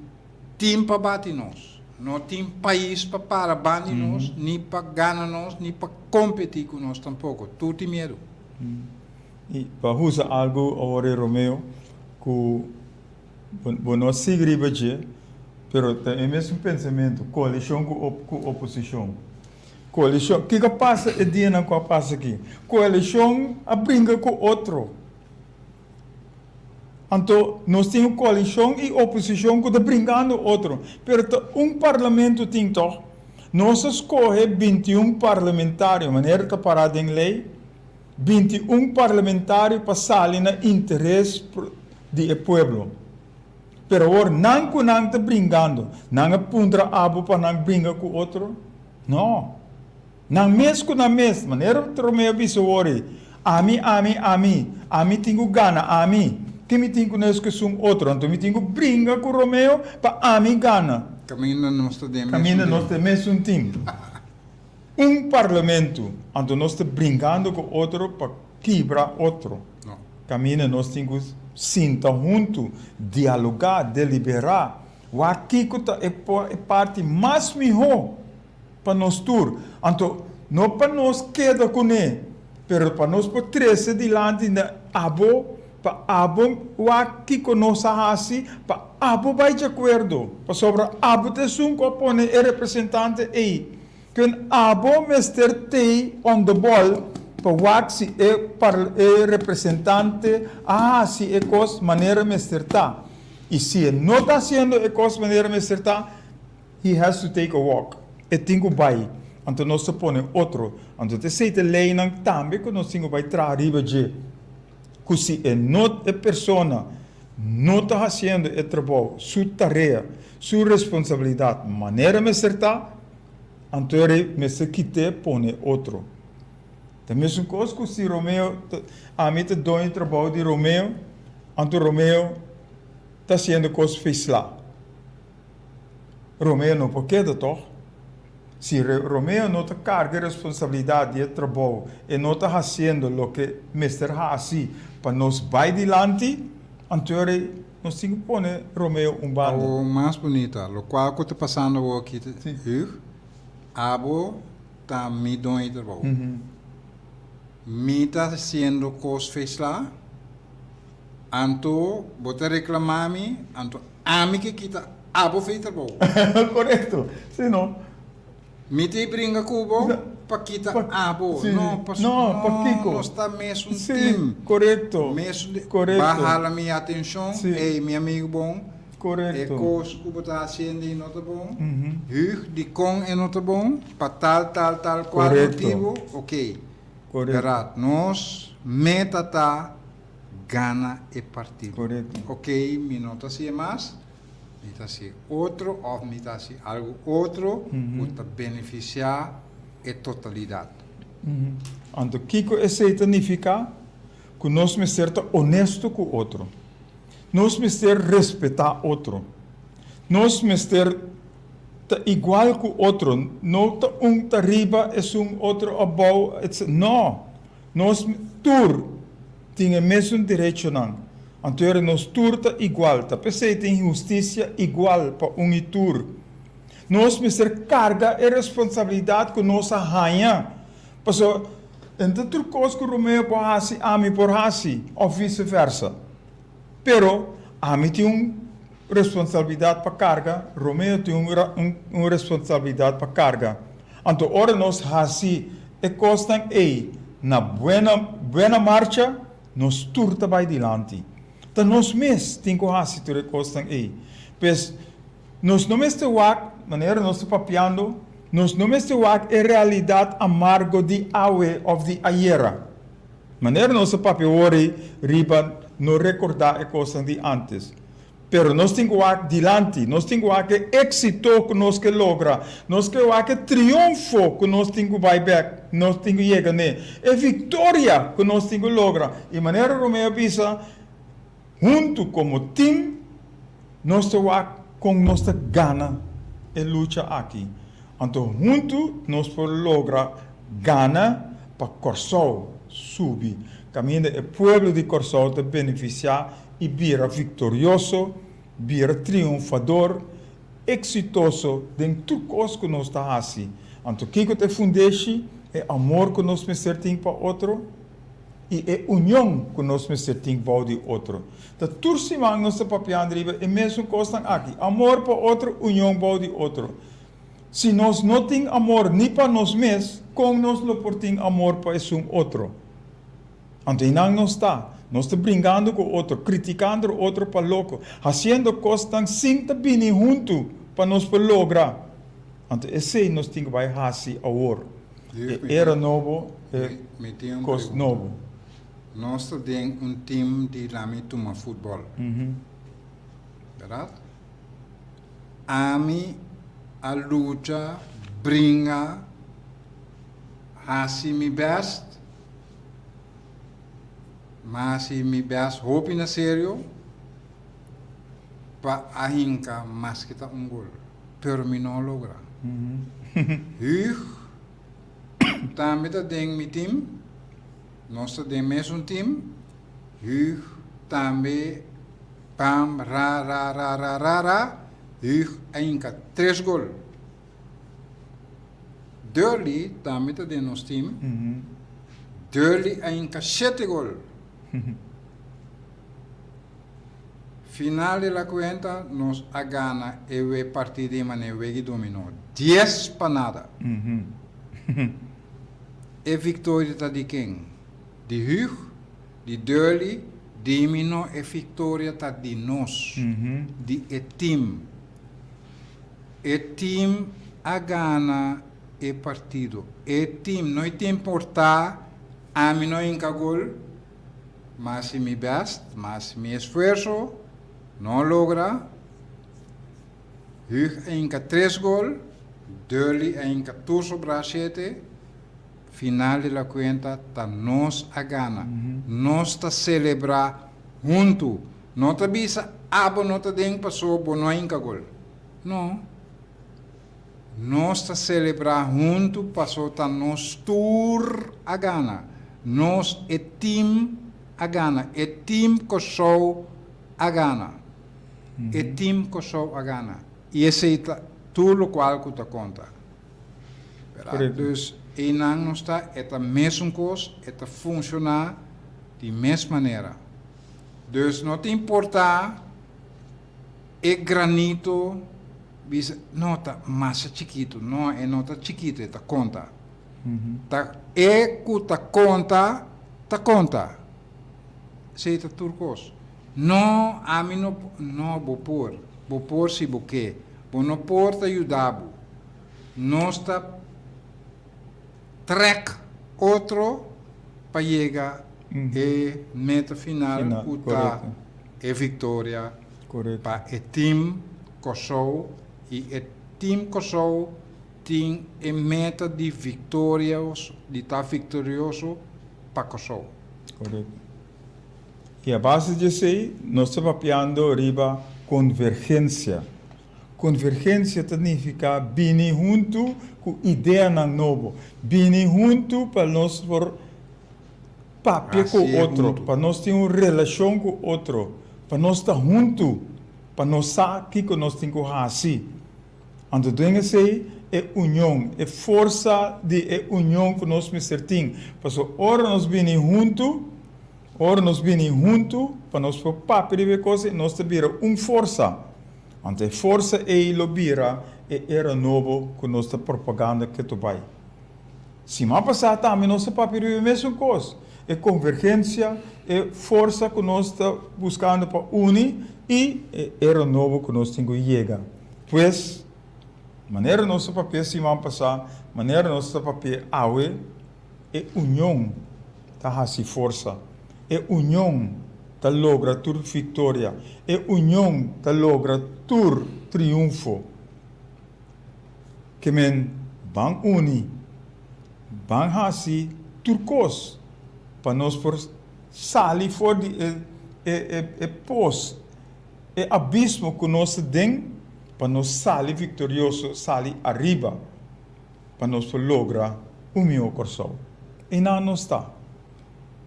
team pa bati nos, no tin pais pa para bandi nos, ni pa gana nos, ni pa kompeti ku nos tampoko, tur tin miedu.
I pa usa algu awor e Romeo ku bo no a sigui riba dje, pero ta e mesun pensamentu, koalishon ku ku oposishon. Koalishon, kiko a pasa e dianan ku a pasa aki? Koalishon a bringa ku otro. Anto nos tin un koalishon i oposishon ku ta bringando otro, pero ta un parlamento tin tòg. Nos a skohe 21 parlamentario, manera ta pará den lei, 21 parlamentario pa sali na interes di e pueblo. Pero awor nan ku nan ta bringando, nan a puntra abo pa nan bringa ku otro? No. Nan mes ku nan mes, manera Romeo a bisa awor ei, ami, ami, ami, ami tin ku gana, ami, ke mi tin ku nes ku esun otro? Anto mi tin ku bringa ku Romeo pa ami gana.
Kaminda nos ta den mesun
team. Kaminda nos ta den mesun team. Un parlamento, anto nos ta brinkando ku otro pa kibra otro. Kaminda nos tin ku sinta huntu, dialogá, deliberá, wak kiko ta e parti mas mihó pa nos tur. Anto no pa nos keda kuné, pero pa nos por trese dilanti na abo, pa abo wak kiko nos a hasi, pa abo bai di akuerdo, pasobra abo ta esun ku a pone e representante ei. Ken abo mester tei on the ball pa wak si e e representante a hasi e kos manera mester ta. I si e no ta hasiendo e kos manera mester ta, he has to take a walk. E tin ku bai. Anto nos ta pone otro. Anto ta esei ta e leinan tambe ku nos tin ku bai traha riba dje. Ku si e no e persona no ta hasiendo e trabou, su tarea, su responsabilidat manera mester ta, Anto e rei mester kit'é pone otro. Ta mesun kos ku si Romeo ta, ami ta doño di trabou di Romeo, anto Romeo ta hasiendo kos feslá. Romeo no por keda tòg? Si Romeo no ta karga e responsabilidat di e trabou, e no ta hasiendo loke mester hasi pa nos bai dilanti. Anto ora nos tin ku pone Romeo un banda.
Awor mas bunita, lokual ku ta pasando awor aki Huug, abo ta mi doño di trabou. Mi ta hasiendo kos feisla, anto bo ta reklama mi, anto ami ke kita abo fei trabou.
Korekto, si no.
Mi ta bringa ku bo pa kita abo. No, pasobra
No, pakiko?
nos ta mesun
Sí,
team.
korekto.
Mesun di-
Korekto.
Ba hala mi atenshon,
Sí.
ey, mi amigu bon,
Korekto.
e kos ku bo ta hasiendo ei no ta bon. Huug, dikon e no ta bon? Pa tal, tal, tal kual
Korekto.
motibu? Ok.
Korekto.
Bèrdat, nos meta ta gana e partido.
Korekto.
Ok, mi no ta hasié mas. Mi ta hasi otro òf mi ta hasi algu otro ku ta benefisiá e totalidat.
Anto kiko esei ta nifiká? Ku nos mester ta onesto ku otro. Nos mester respetá otro. Nos mester ta igual ku otro, no ta un ta riba esun otro abou, etc. No! Nos tur tin e mesun derechonan, anto era nos tur ta igual, ta p'esei tin hustisia igual pa un i tur. Nos mester karga e responsabilidat ku nos a haña, pasobra no ta tur kos ku Romeo por hasi ami por hasi, òf viseversa. Pero ami tin un responsabilidat pa karga, Romeo tin un responsabilidat pa karga. Anto ora nos hasi e kosnan ei na buena buena marcha, nos tur ta bai dilanti. Ta nos mes tin ku hasi tur e kosnan ei. Pues, nos no mester wak, manera nos ta papiando, nos no mester wak e realidat amargo di awe òf di ayera. Manera nos a papia awor ei riba no rekordá e kosnan di ántes. Pero nos tin ku wak dilanti, nos tin ku wak e éksito ku nos ke logra, nos ke wak e triunfo ku nos tin ku bai bèk, nos tin ku yega n'e, e viktoria ku nos tin ku logra. I manera Romeo a bisa, huntu komo tim nos ta wak kon nos ta gana e lucha aki. Anto huntu nos por logra gana pa Kòrsou subi, kaminda e pueblo di Kòrsou ta benefisiá i bira viktorioso, bira triunfador, eksitoso den tur kos ku nos ta hasi. Anto kiko ta e fundeshi? E amor ku nos mester tin pa otro i e union ku nos mester tin bou di otro. Ta tur siman nos ta papiando riba e mesun kosnan aki, amor pa otro, union bou di otro. Si nos no tin amor ni pa nos mes, kon nos lo por tin amor pa esun otro? Anto einan nos ta, nos ta bringando ku otro, kritikando otro pa loko, hasiendo kosnan sin ta bini huntu pa nos por logra. Anto esei nos tin ku bai hasi awor, e era nobo, e kos nobo.
Nos ta den un tim di lami tuma futbòl, bèrdat? Ami a lucha, bringa, hasi mi bèst, m'a hasi mi bèst hopi na serio pa a hinka maske ta un gol, pero mi no a logra. Huug tambe ta den mi tim, nos ta den mesun tim, Huug tambe Pam ra ra ra ra ra ra Huug a hinka tres gol. Durley tambe ta den nos team. Durley a hinka shete gol. Final de la cuenta nos a gana e we partida di mane wegi dominó dies pa nada. E victoria ta di ken? Di Huug? Di Durley, Dimi no e victoria ta di nos, di e team. E team a gana e partido. E team, no ta importa ami no hinca gol, m'a haci mi best, m'a haci mi esfuerzo, no logra. Huug a hinca tres gol, Durley a hinca tur sobra shete. Final di la cuenta ta nos a gana. Nos ta celebra huntu. No ta bisa abo no ta den paso bo no a hinca gol. No. Nos ta celebra huntu paso ta nos tur a gana. Nos e team a gana. E team Kòrsou. a gana. E team Kòrsou a gana. I esei ta tur lokual ku ta konta. Bèrdat? Dus einan nos ta, e ta mesun kos, e ta funshoná di mes manera. Dus no ta importá e granito bisa, no, ta masha chikitu. No, e no ta chikitu, e ta konta. Ta e ku ta konta, ta konta. Esei ta tur kos. No, ami no por. No, bo por. Bo por si bo ke. Bo no por ta yuda bo. Nos ta trek otro pa yega e meta final ku ta e viktoria pa e team Kòrsou i e team Kòrsou tin e meta di viktoria di ta viktorioso pa Kòrsou.
Korekto. I a base di esei nos ta papiando riba konvergensia. Konvergensia ta nifiká bini huntu ku ideanan nobo, bini huntu pa nos por papia ku otro, pa nos tin un relashon ku otro, pa nos ta huntu, pa nos sa kiko nos tin ku hasi. Anto den esei e union, e forsa di e union ku nos mester tin, pasobra ora nos bini huntu, ora nos bini huntu pa nos por papia riba e kos ei, nos ta bira un forsa. Anto e forsa ei lo bira e era nobo ku nos ta propaganda ketu bai. Siman pasá tambe nos ta papia riba e mesun kos, e konvergensia, e forsa ku nos ta buskando pa uni i e era nobo ku nos tin ku yega. Pues, manera nos ta papia siman pasá, manera nos ta papia awe, e union ta hasi forsa, e union ta logra tur viktoria, e union ta logra tur triunfo. Ke men ban uni, ban hasi tur kos pa nos por sali for di e e e pos, e abismo ku nos ta den, pa nos sali viktorioso, sali ariba, pa nos por logra un mihó Kòrsou. Einan nos ta.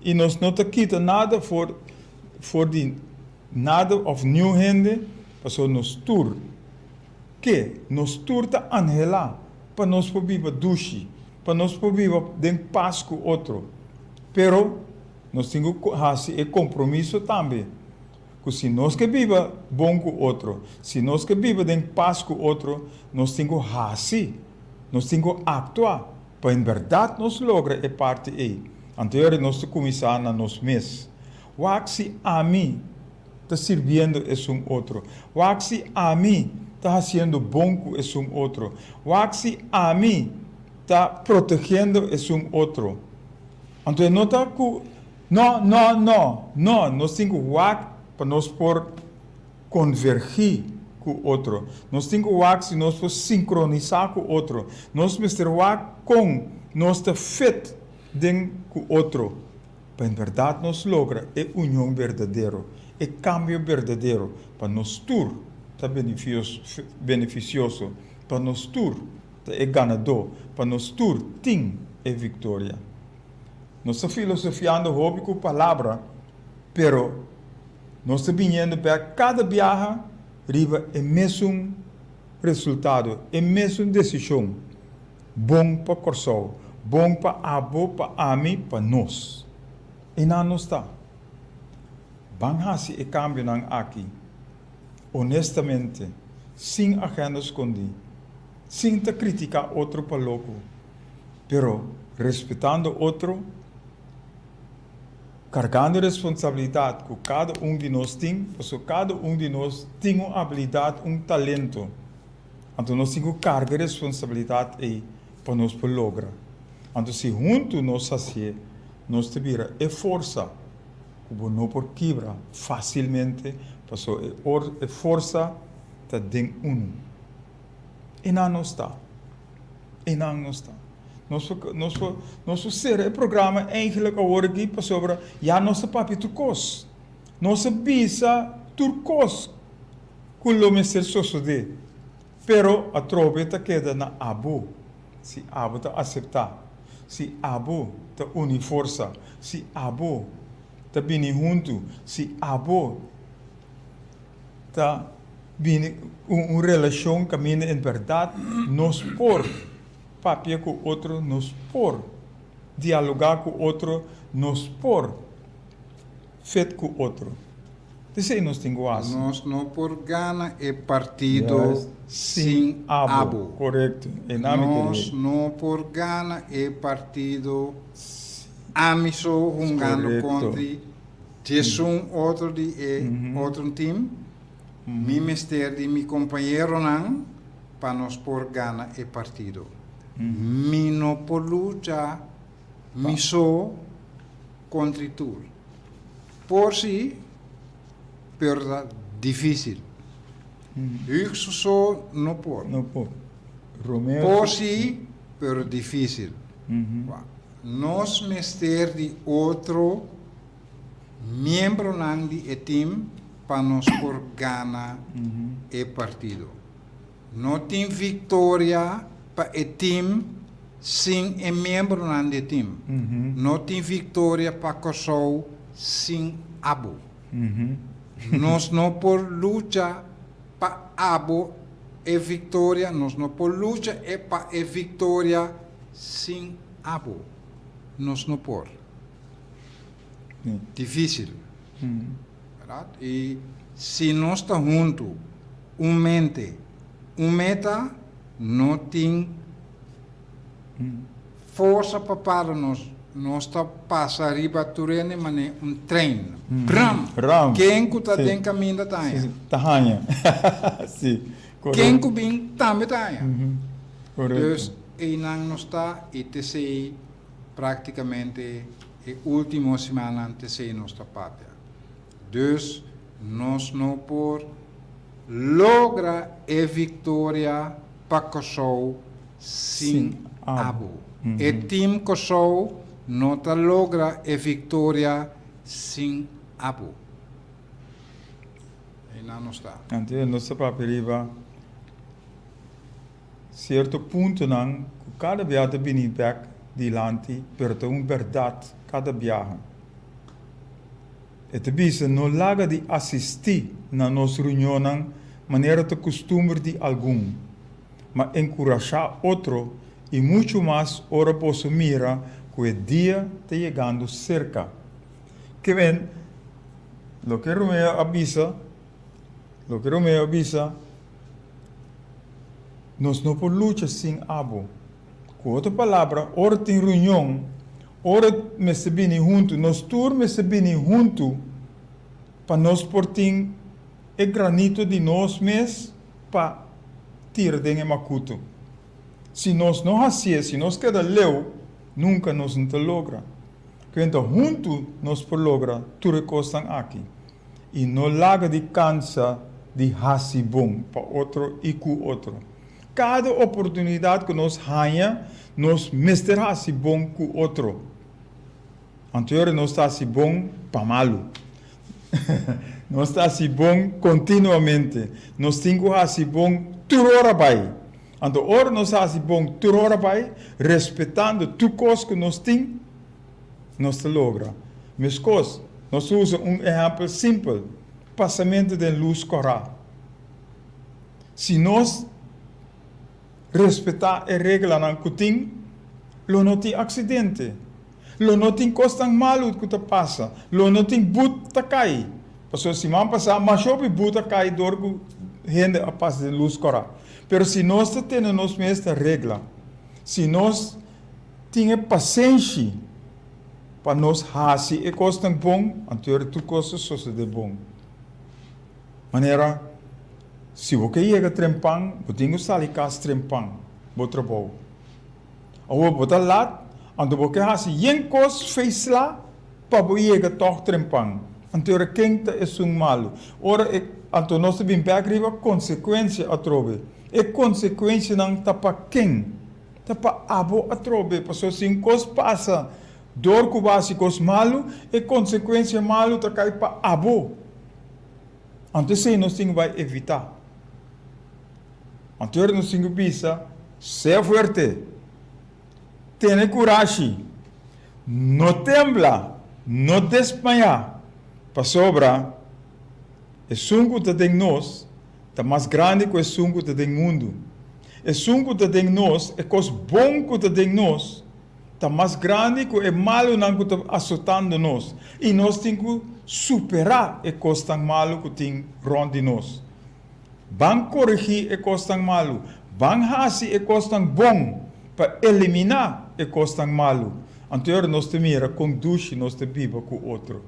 I nos no ta kita nada for for di nada òf niun hende, pasobra nos tur Ke nos tur ta anhelá pa nos por biba dushi, pa nos por biba den pas ku otro. Pero nos tin ku hasi e kompromiso tambe ku si nos ke biba bon ku otro, si nos ke biba den pas ku otro, nos tin ku hasi, nos tin ku aktua pa en bèrdat nos logra e parti ei. Anto yora nos ta kuminsá na nos mes. Wak si ami ta sirbiendo esun otro. Wak si ami ta hasiendo bon ku esun otro. Wak si ami ta protegiendo esun otro. Anto e no ta ku no, no, no, no, nos tin ku wak pa nos por konvergí ku otro. Nos tin ku wak si nos por sinkronisá ku otro. Nos mester wak kon nos ta fit den ku otro. Pa en bèrdat nos logra e union berdadero, e kambio berdadero, pa nos tur ta benefisioso, pa nos tur ta e ganadó, pa nos tur tin e viktoria. Nos ta filosofiando hopi ku palabra, pero nos ta biniendo bèk kada biaha riba e mesun resultado, e mesun desishon. Bon pa Kòrsou, bon pa abo, pa ami, pa nos. Einan nos ta. Ban hasi e kambionan aki honestamente, sin agenda skondí, sin ta kritiká otro pa loko, pero respetando otro, kargando e responsabilidat ku kada un di nos tin, pasobra kada un di nos tin un abilidat, un talento. Anto nos tin ku karga e responsabilidat ei pa nos por logra. Anto si huntu nos hasié, nos ta bira e forsa ku bo no por kibra fásilmente, pasobra e or e forsa ta den unu. Einan nos ta. Einan nos ta. Nos por nos por nos por sera e programa eigentlik awor aki pasobra ya nos a papia tur kos. Nos a bisa tur kos ku lo mester sosodé, pero atrobe ta keda na abo, si abo ta aseptá, si abo ta uni forsa, si abo ta bini huntu, si abo. Ta bini un relashon kaminda en bèrdat nos por papia ku otro, nos por dialogá ku otro, nos por fet ku otro. T'esei nos tin ku hasi.
Nos no por gana e partido sin abo.
Korekto. E nan mi kere.
Nos no por gana e partido ami so hungando kontri Djesun otro di e otro team, mi mester di mi compañeronan pa nos por gana e partido. Mi no por lucha mi so contri tur. Por si, pero ta dificil. Huug su so no por.
No por. Romeo
Por si, pero dificil. Nos mester di otro miembronan di e team pa nos por gana e partido. No tin victoria pa e team sin e miembronan di e team. No tin victoria pa Kòrsou sin abo. Nos no por lucha pa abo e victoria, nos no por lucha e pa e victoria sin abo. Nos no por. Difícil. Verdad? I si nos ta huntu, un mente, un meta, no tin forsa pa para nos. Nos ta pasa riba tur hende manera un trein. Bram!
Ram!
Ken ku ta den kaminda ta haña.
Ta haña. Sí, korekto.
Ken ku bin tambe ta haña.
Korekto.
Dus einan nos ta i t'esei Práktikamente e último simannan t'esei nos ta papia. Dus nos no por logra e viktoria pa Kòrsou sin abo. E tim Kòrsou no ta logra e viktoria sin abo. Einan nos ta.
Anto nos ta papia riba Cierto puntonan cu cada biaha ta bini bek dilanti pero ta un berdad cada biaha. E ta bisa no laga di asisti na nos reunionnan manera ta custumber di algun, ma encurasha otro y mucho mas ora boso mira cu e dia ta yegando cerca. Kimen loke Romeo a bisa? Loke Romeo a bisa, Nos no por lucha sin abo. Ku otro palabra, ora tin reunion, ora mester bini huntu, nos tur mester bini huntu pa nos por tin e granito di nos mes pa tira den e makutu. Si nos no hasié, si nos keda leu, nunka nos no ta logra. Kuenta huntu nos por logra tur e kosnan aki. i no laga di kansa di hasi bon pa otro i ku otro. Kada oportunidat ku nos haña, nos mester hasi bon ku otro. Anto ora nos ta hasi bon pa malu. Nos ta hasi bon kontinuamente. Nos tin ku hasi bon tur ora bai. Anto ora nos hasi bon tur ora bai, respetando tur kos ku nos tin, nos ta logra. Meskos, nos usa un ehèmpel simpel, pasamentu den lus kòrá. Si nos respetá e reglanan ku tin, lo no tin aksidente, lo no tin kosnan malu ku ta pasa, lo no tin but ta kai. Pasobra siman pasá masha hopi but a kai dor ku hende a pasa den lus kòrá. Pero si nos ta tene nos mes ta regla, si nos Tin e pasenshi pa nos hasi e kosnan bon, anto ora tur kos ta sosodé bon. Manera, si bo ke yega trempan, bo tin ku sali kas trempan, bo trabou. Awor bo ta lat, anto bo ke hasi yen kos feisla pa bo yega tòg trempan. Anto ora ken ta esun malu? Ora e, anto nos ta bin bèk riba konsekuensia atrobe. E konsekuensianan ta pa ken? Ta pa abo atrobe, pasobra si un kos pasa dor ku bo a hasi kos malu, e konsekuensia malu ta kai pa abo. Anto esei nos tin ku bai evitá. Anto nos tin ku bisa, Sea fuerte, tene kurashi, no tembla, no desmayá, pasobra. Esun ku ta den nos ta mas grandi ku esun ku ta den mundu. Esun ku ta den nos, e kos bon ku ta den nos, ta mas grandi ku e malunan ku ta asotando nos. I nos tin ku superá e kosnan malu ku tin rònt di nos. Ban koregí e kosnan malu. Ban hasi e kosnan bon pa eliminá e kosnan malu. Anto e ora nos ta mira kon dushi nos ta biba ku otro.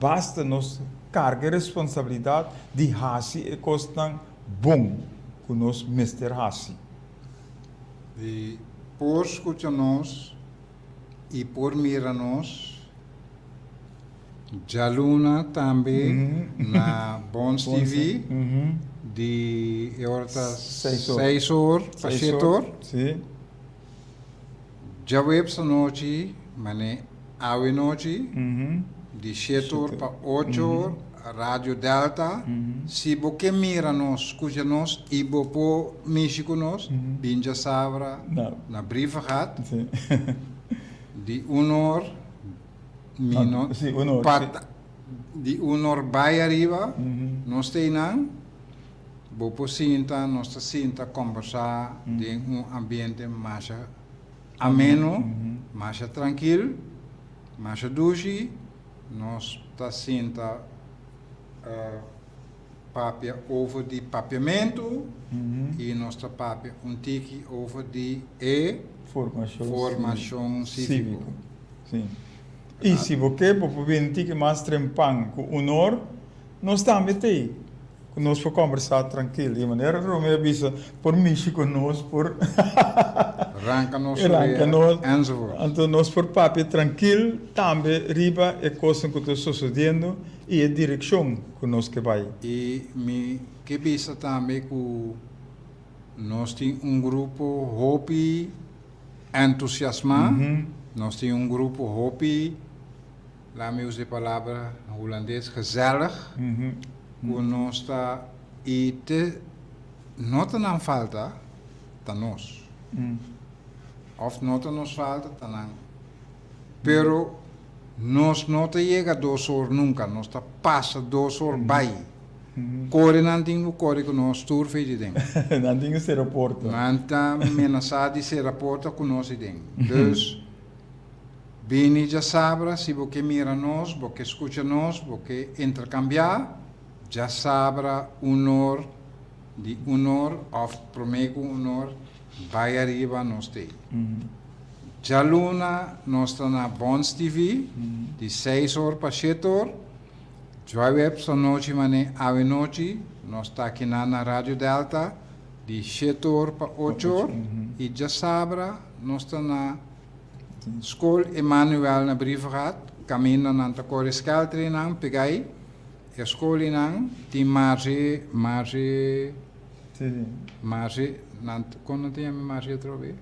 Basta nos karga e responsabilidat di hasi e kosnan bon ku nos mester hasi.
Di por skucha nos i por mira nos djaluna tambe na Bons TV di e ora ta seis or pa shete or. Djaweps anochi mane awe nochi di shete or pa ocho or Radio Delta. Si bo ke mira nos, skucha nos i bo por mishi ku nos, bin djasabra na Brievengat di un or mi no pa di un or bai ariba nos ta einan. Bo por sinta, nos ta sinta kombersá den un ambiente masha ameno, masha trankil, masha dushi. Nos ta sinta papia over di papiamentu i nos ta papia un tiki over di e formashon síviko.
I si bo ke, bo por bini tiki mas trempan ku unor, nos tambe t'ei. Ku nos por kombersá trankil. Di manera Romeo a bisa, por mishi ku nos, por
Ranka nos orea, enzovoort.
Anto nos por papia trankil tambe riba e kosnan ku ta sosodiendo i e direkshon ku nos ke bai.
I mi ke bisa tambe ku nos tin un grupo hopi entusiasmá, nos tin un grupo hopi. Laat mi usa e palabra hulandes gezellig, ku nos ta i te no ta nan falta, ta nos. Òf no ta nos falta, ta nan. Pero nos no ta yega dos or nunka, nos ta pasa dos or bai. Kore nan tin ku kore ku nos tur fe di den.
Nan tin ku sera porta.
Nan ta menasá di sera porta ku nos di den. Dus. Bini djasabra si bo ke mira nos, bo ke skucha nos, bo ke interkambiá, djasabra un or di un or òf promé ku un or bai ariba nos t'ei. Djaluna nos ta na Bons TV di seis or pa shete or, djuaweps anochi man'é awenochi nos ta akinan na Radio Delta di shete or pa ocho or i djasabra nos ta na Skol Emmanuel na Brievengat, kaminda nan ta kore skeltrinan pegai e skolinan tin marshe marshe marshe nan kon nan ta yama e marshe atrobe?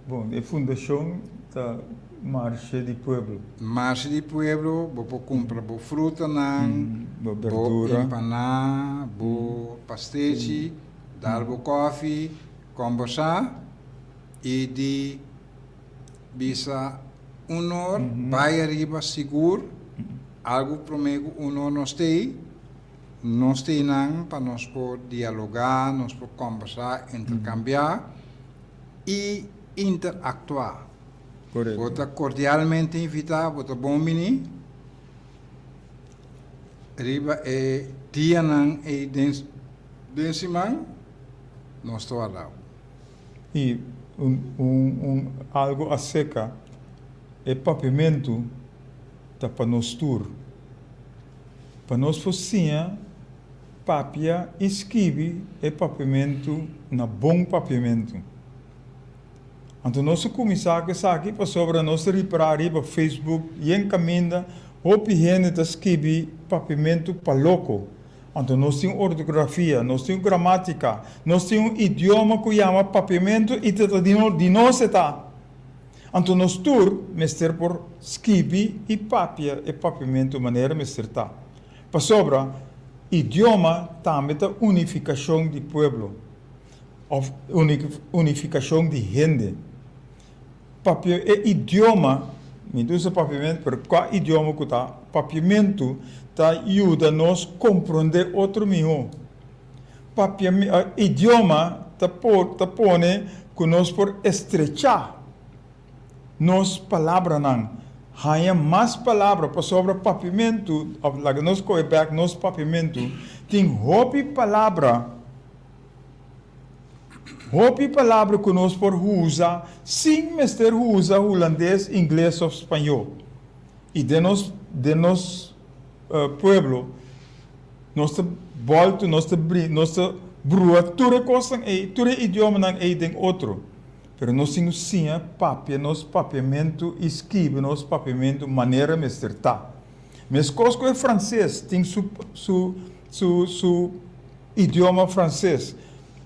Bon, e fundashon ta Marshe di Pueblo.
Marshe di Pueblo, bo por kumpra bo frutanan,
bo
bo empaná, bo pastechi, dal bo kòfi, kòmbersá i di Bisa un or bai ariba sigur algu prome ku un or nos tei, nos tei nan pa nos por dialogá, nos por kòmbersá, interkambiá i interaktuá. Bo ta kordialmente invitá, bo ta bon bini riba e dianan ei den siman, nos ta warda bo.
I un un algu aserka e papiamentu ta pa nos tur. Pa nos por siña papia i skibi e papiamentu na bon papiamentu. Anto nos a kuminsá ku esaki pasobra nos ta ripará riba Facebook yen kaminda hopi hende ta skibi papiamentu pa loko. Anto nos tin ortografia, nos tin gramática, nos tin un idioma ku yama papiamentu i ta di nos e ta. Anto nos tur mester por skibi i papia e papiamentu manera mester ta. Pasobra idioma tambe ta unifikashon di pueblo òf unifikashon di hende. Papia e idioma. Mi ta usa papiamentu, pero kua idioma ku ta, papiamentu ta yuda nos komprondé otro mihó. Papia, idioma ta por, ta pone ku nos por estrechá nos palabranan, haña mas palabra, pasobra papiamentu, òf laga nos kohe bèk nos papiamentu, tin hopi palabra. Hopi palabra ku nos por usa sin mester usa hulandes, ingles òf spañó. I den nos den nos pueblo nos ta bòltu, nos ta brin, nos ta brua tur e kosnan ei, tur e idiomanan ei den otro. Pero nos tin ku siña papia nos papiamentu i skibi nos papiamentu manera mester ta. Meskos ku e franses tin su su su su Idioma franses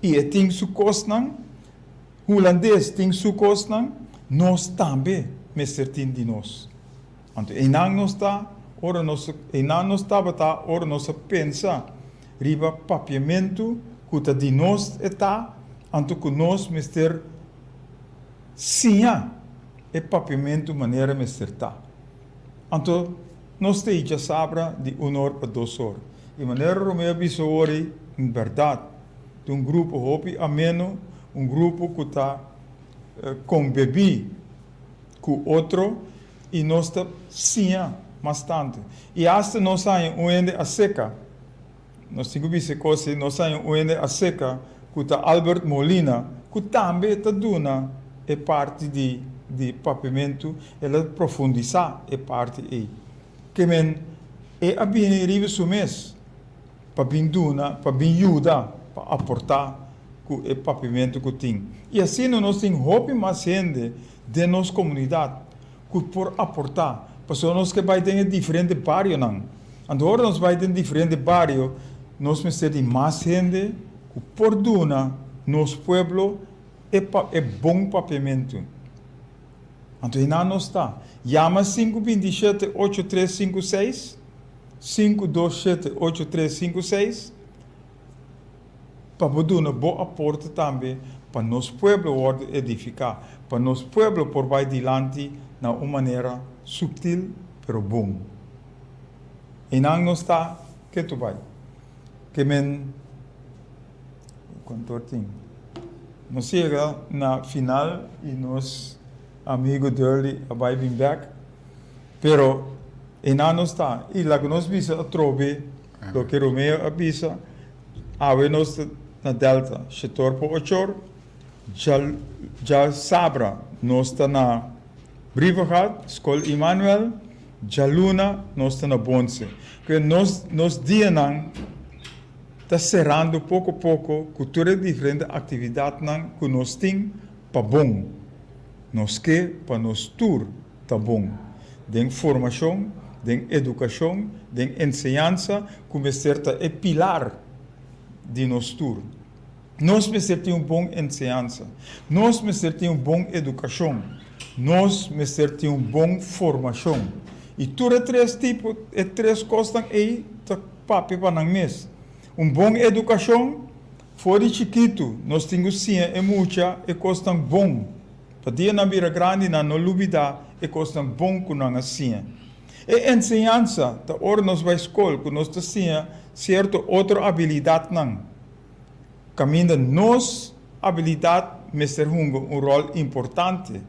i e tin su kosnan, hulandes tin su kosnan, nos tambe mester tin di nos. Anto einan nos ta ora nos einan nos tabata ora nos a pensa riba papiamentu ku ta di nos e ta, anto ku nos mester siña e papiamentu manera mester ta. Anto nos ta icha sabra di un or pa dos or. I manera Romeo a bisa awor ei, en bèrdat, ta un grupo hopi ameno, un grupo ku ta kombebí ku otro i nos ta siña mas tantu. I asta nos haña un hende aseka, nos tin ku bisa e kos ei, nos haña un hende aseka ku ta Albert Molina, ku tambe ta duna e parti di di papiamentu, el a profundisá e parti ei. Ke men e a bini riba su mes pa bin duna, pa bin yuda, pa aportá ku e papiamentu ku tin. I asina nos tin hopi mas hende den nos komunidat ku por aportá, pasobra nos ke bai den e diferente barionan. Anto ora nos bai den diferente bario, nos mester di mas hende ku por duna nos pueblo e e bon papiamentu. Anto einan nos ta. Yama sinku 27 8356, 527 8356, pa bo duna bo aporte tambe pa nos pueblo wòrdu edifiká, pa nos pueblo por bai dilanti na un manera subtil pero bon. Einan nos ta ketu bai. Ke men kuantu or tin? Nos yega na final i nos amigo Durley a bai bin bek. Pero einan nos ta. I laga nos bisa atrobe loke Romeo a bisa, awe nos ta na Delta, shetor pa ochor, djasabra nos ta na Brievengat, Skol Immanuel, djaluna nos ta na Bonse. Ku nos nos dianan ta serando poko poko ku tur e diferente aktividatnan ku nos tin pa bon. Nos ke pa nos tur ta bon den formashon, den edukashon, den enseñansa ku mester ta e pilar di nos tur. Nos mester tin un bon enseñansa. Nos mester tin un bon edukashon. Nos mester tin un bon formashon. I tur e tres tipo, e tres kosnan ei ta papia pa nan mes. Un bon edukashon, for di chikitu nos tin ku siña e mucha e kosnan bon, pa dia nan bira grandi nan no lubidá e kosnan bon ku nan a siña. E enseñansa ta ora nos bai skol ku nos ta siña sierto otro abilidatnan. Kaminda nos abilidat mester hunga un ròl importante.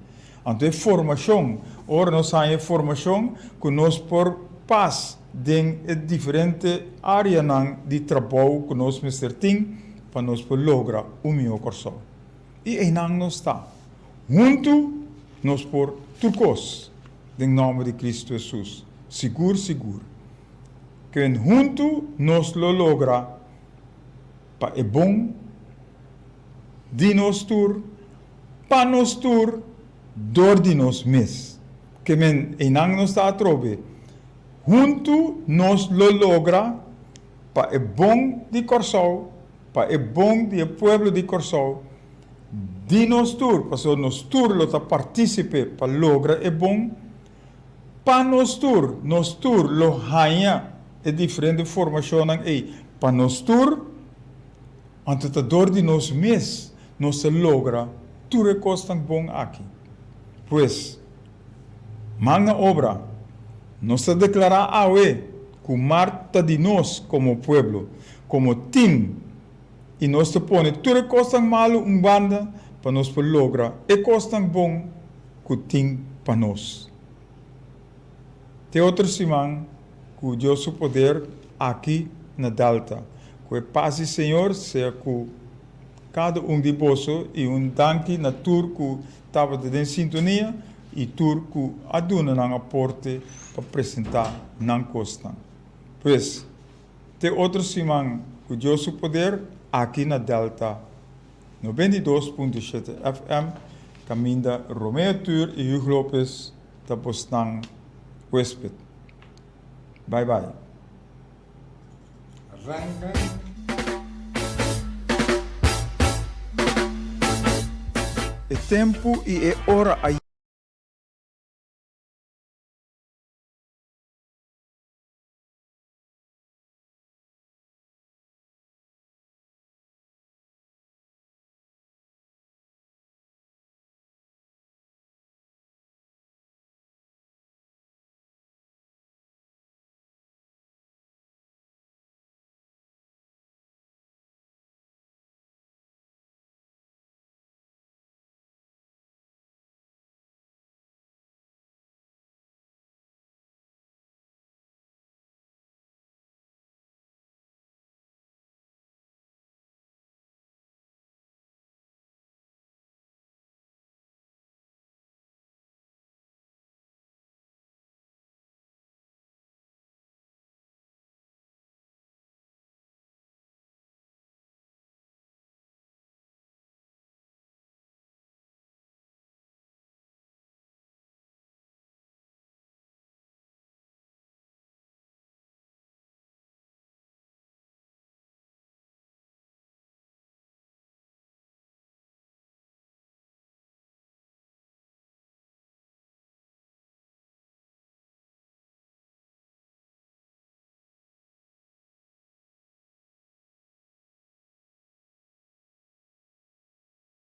Anto e formashon, ora nos haña e formashon ku nos por pas den e diferente áreanan di trabou ku nos mester tin pa nos por logra un mihó Kòrsou. I einan nos ta. Huntu nos por tur kos den nòmber di Kristu Hesus. Sigur sigur. Ken huntu nos lo logra Pa e bon di nos tur, pa nos tur, dor di nos mes. Ke men einan nos ta atrobe. Huntu nos lo logra pa e bon di Kòrsou, pa e bon di e pueblo di Kòrsou, di nos tur, pasobra nos tur lo ta partísipe pa logra e bon. Pa nos tur, nos tur lo haña e diferente formashonnan ei pa nos tur, anto ta dor di nos mes nos ta logra tur e kosnan bon aki. Pues, Man na obra! Nos ta deklará awe ku mar ta di nos komo pueblo, komo tim i nos ta pone tur e kosnan malu un banda pa nos por logra e kosnan bon ku tin pa nos. Te otro siman ku Dios su poder aki na Delta. Ku e pas di Señor sea ku kada un di boso i un danki na tur ku tabata den sintonia i tur ku a duna nan aporte pa presentá nan kosnan. Pues, te otro siman ku Dios su poder aki na Delta 92.7 FM kaminda Romeo Tur i Hugh Lopez ta bosnan huésped. Bye bye.
Ranka.
E tempu i e ora a.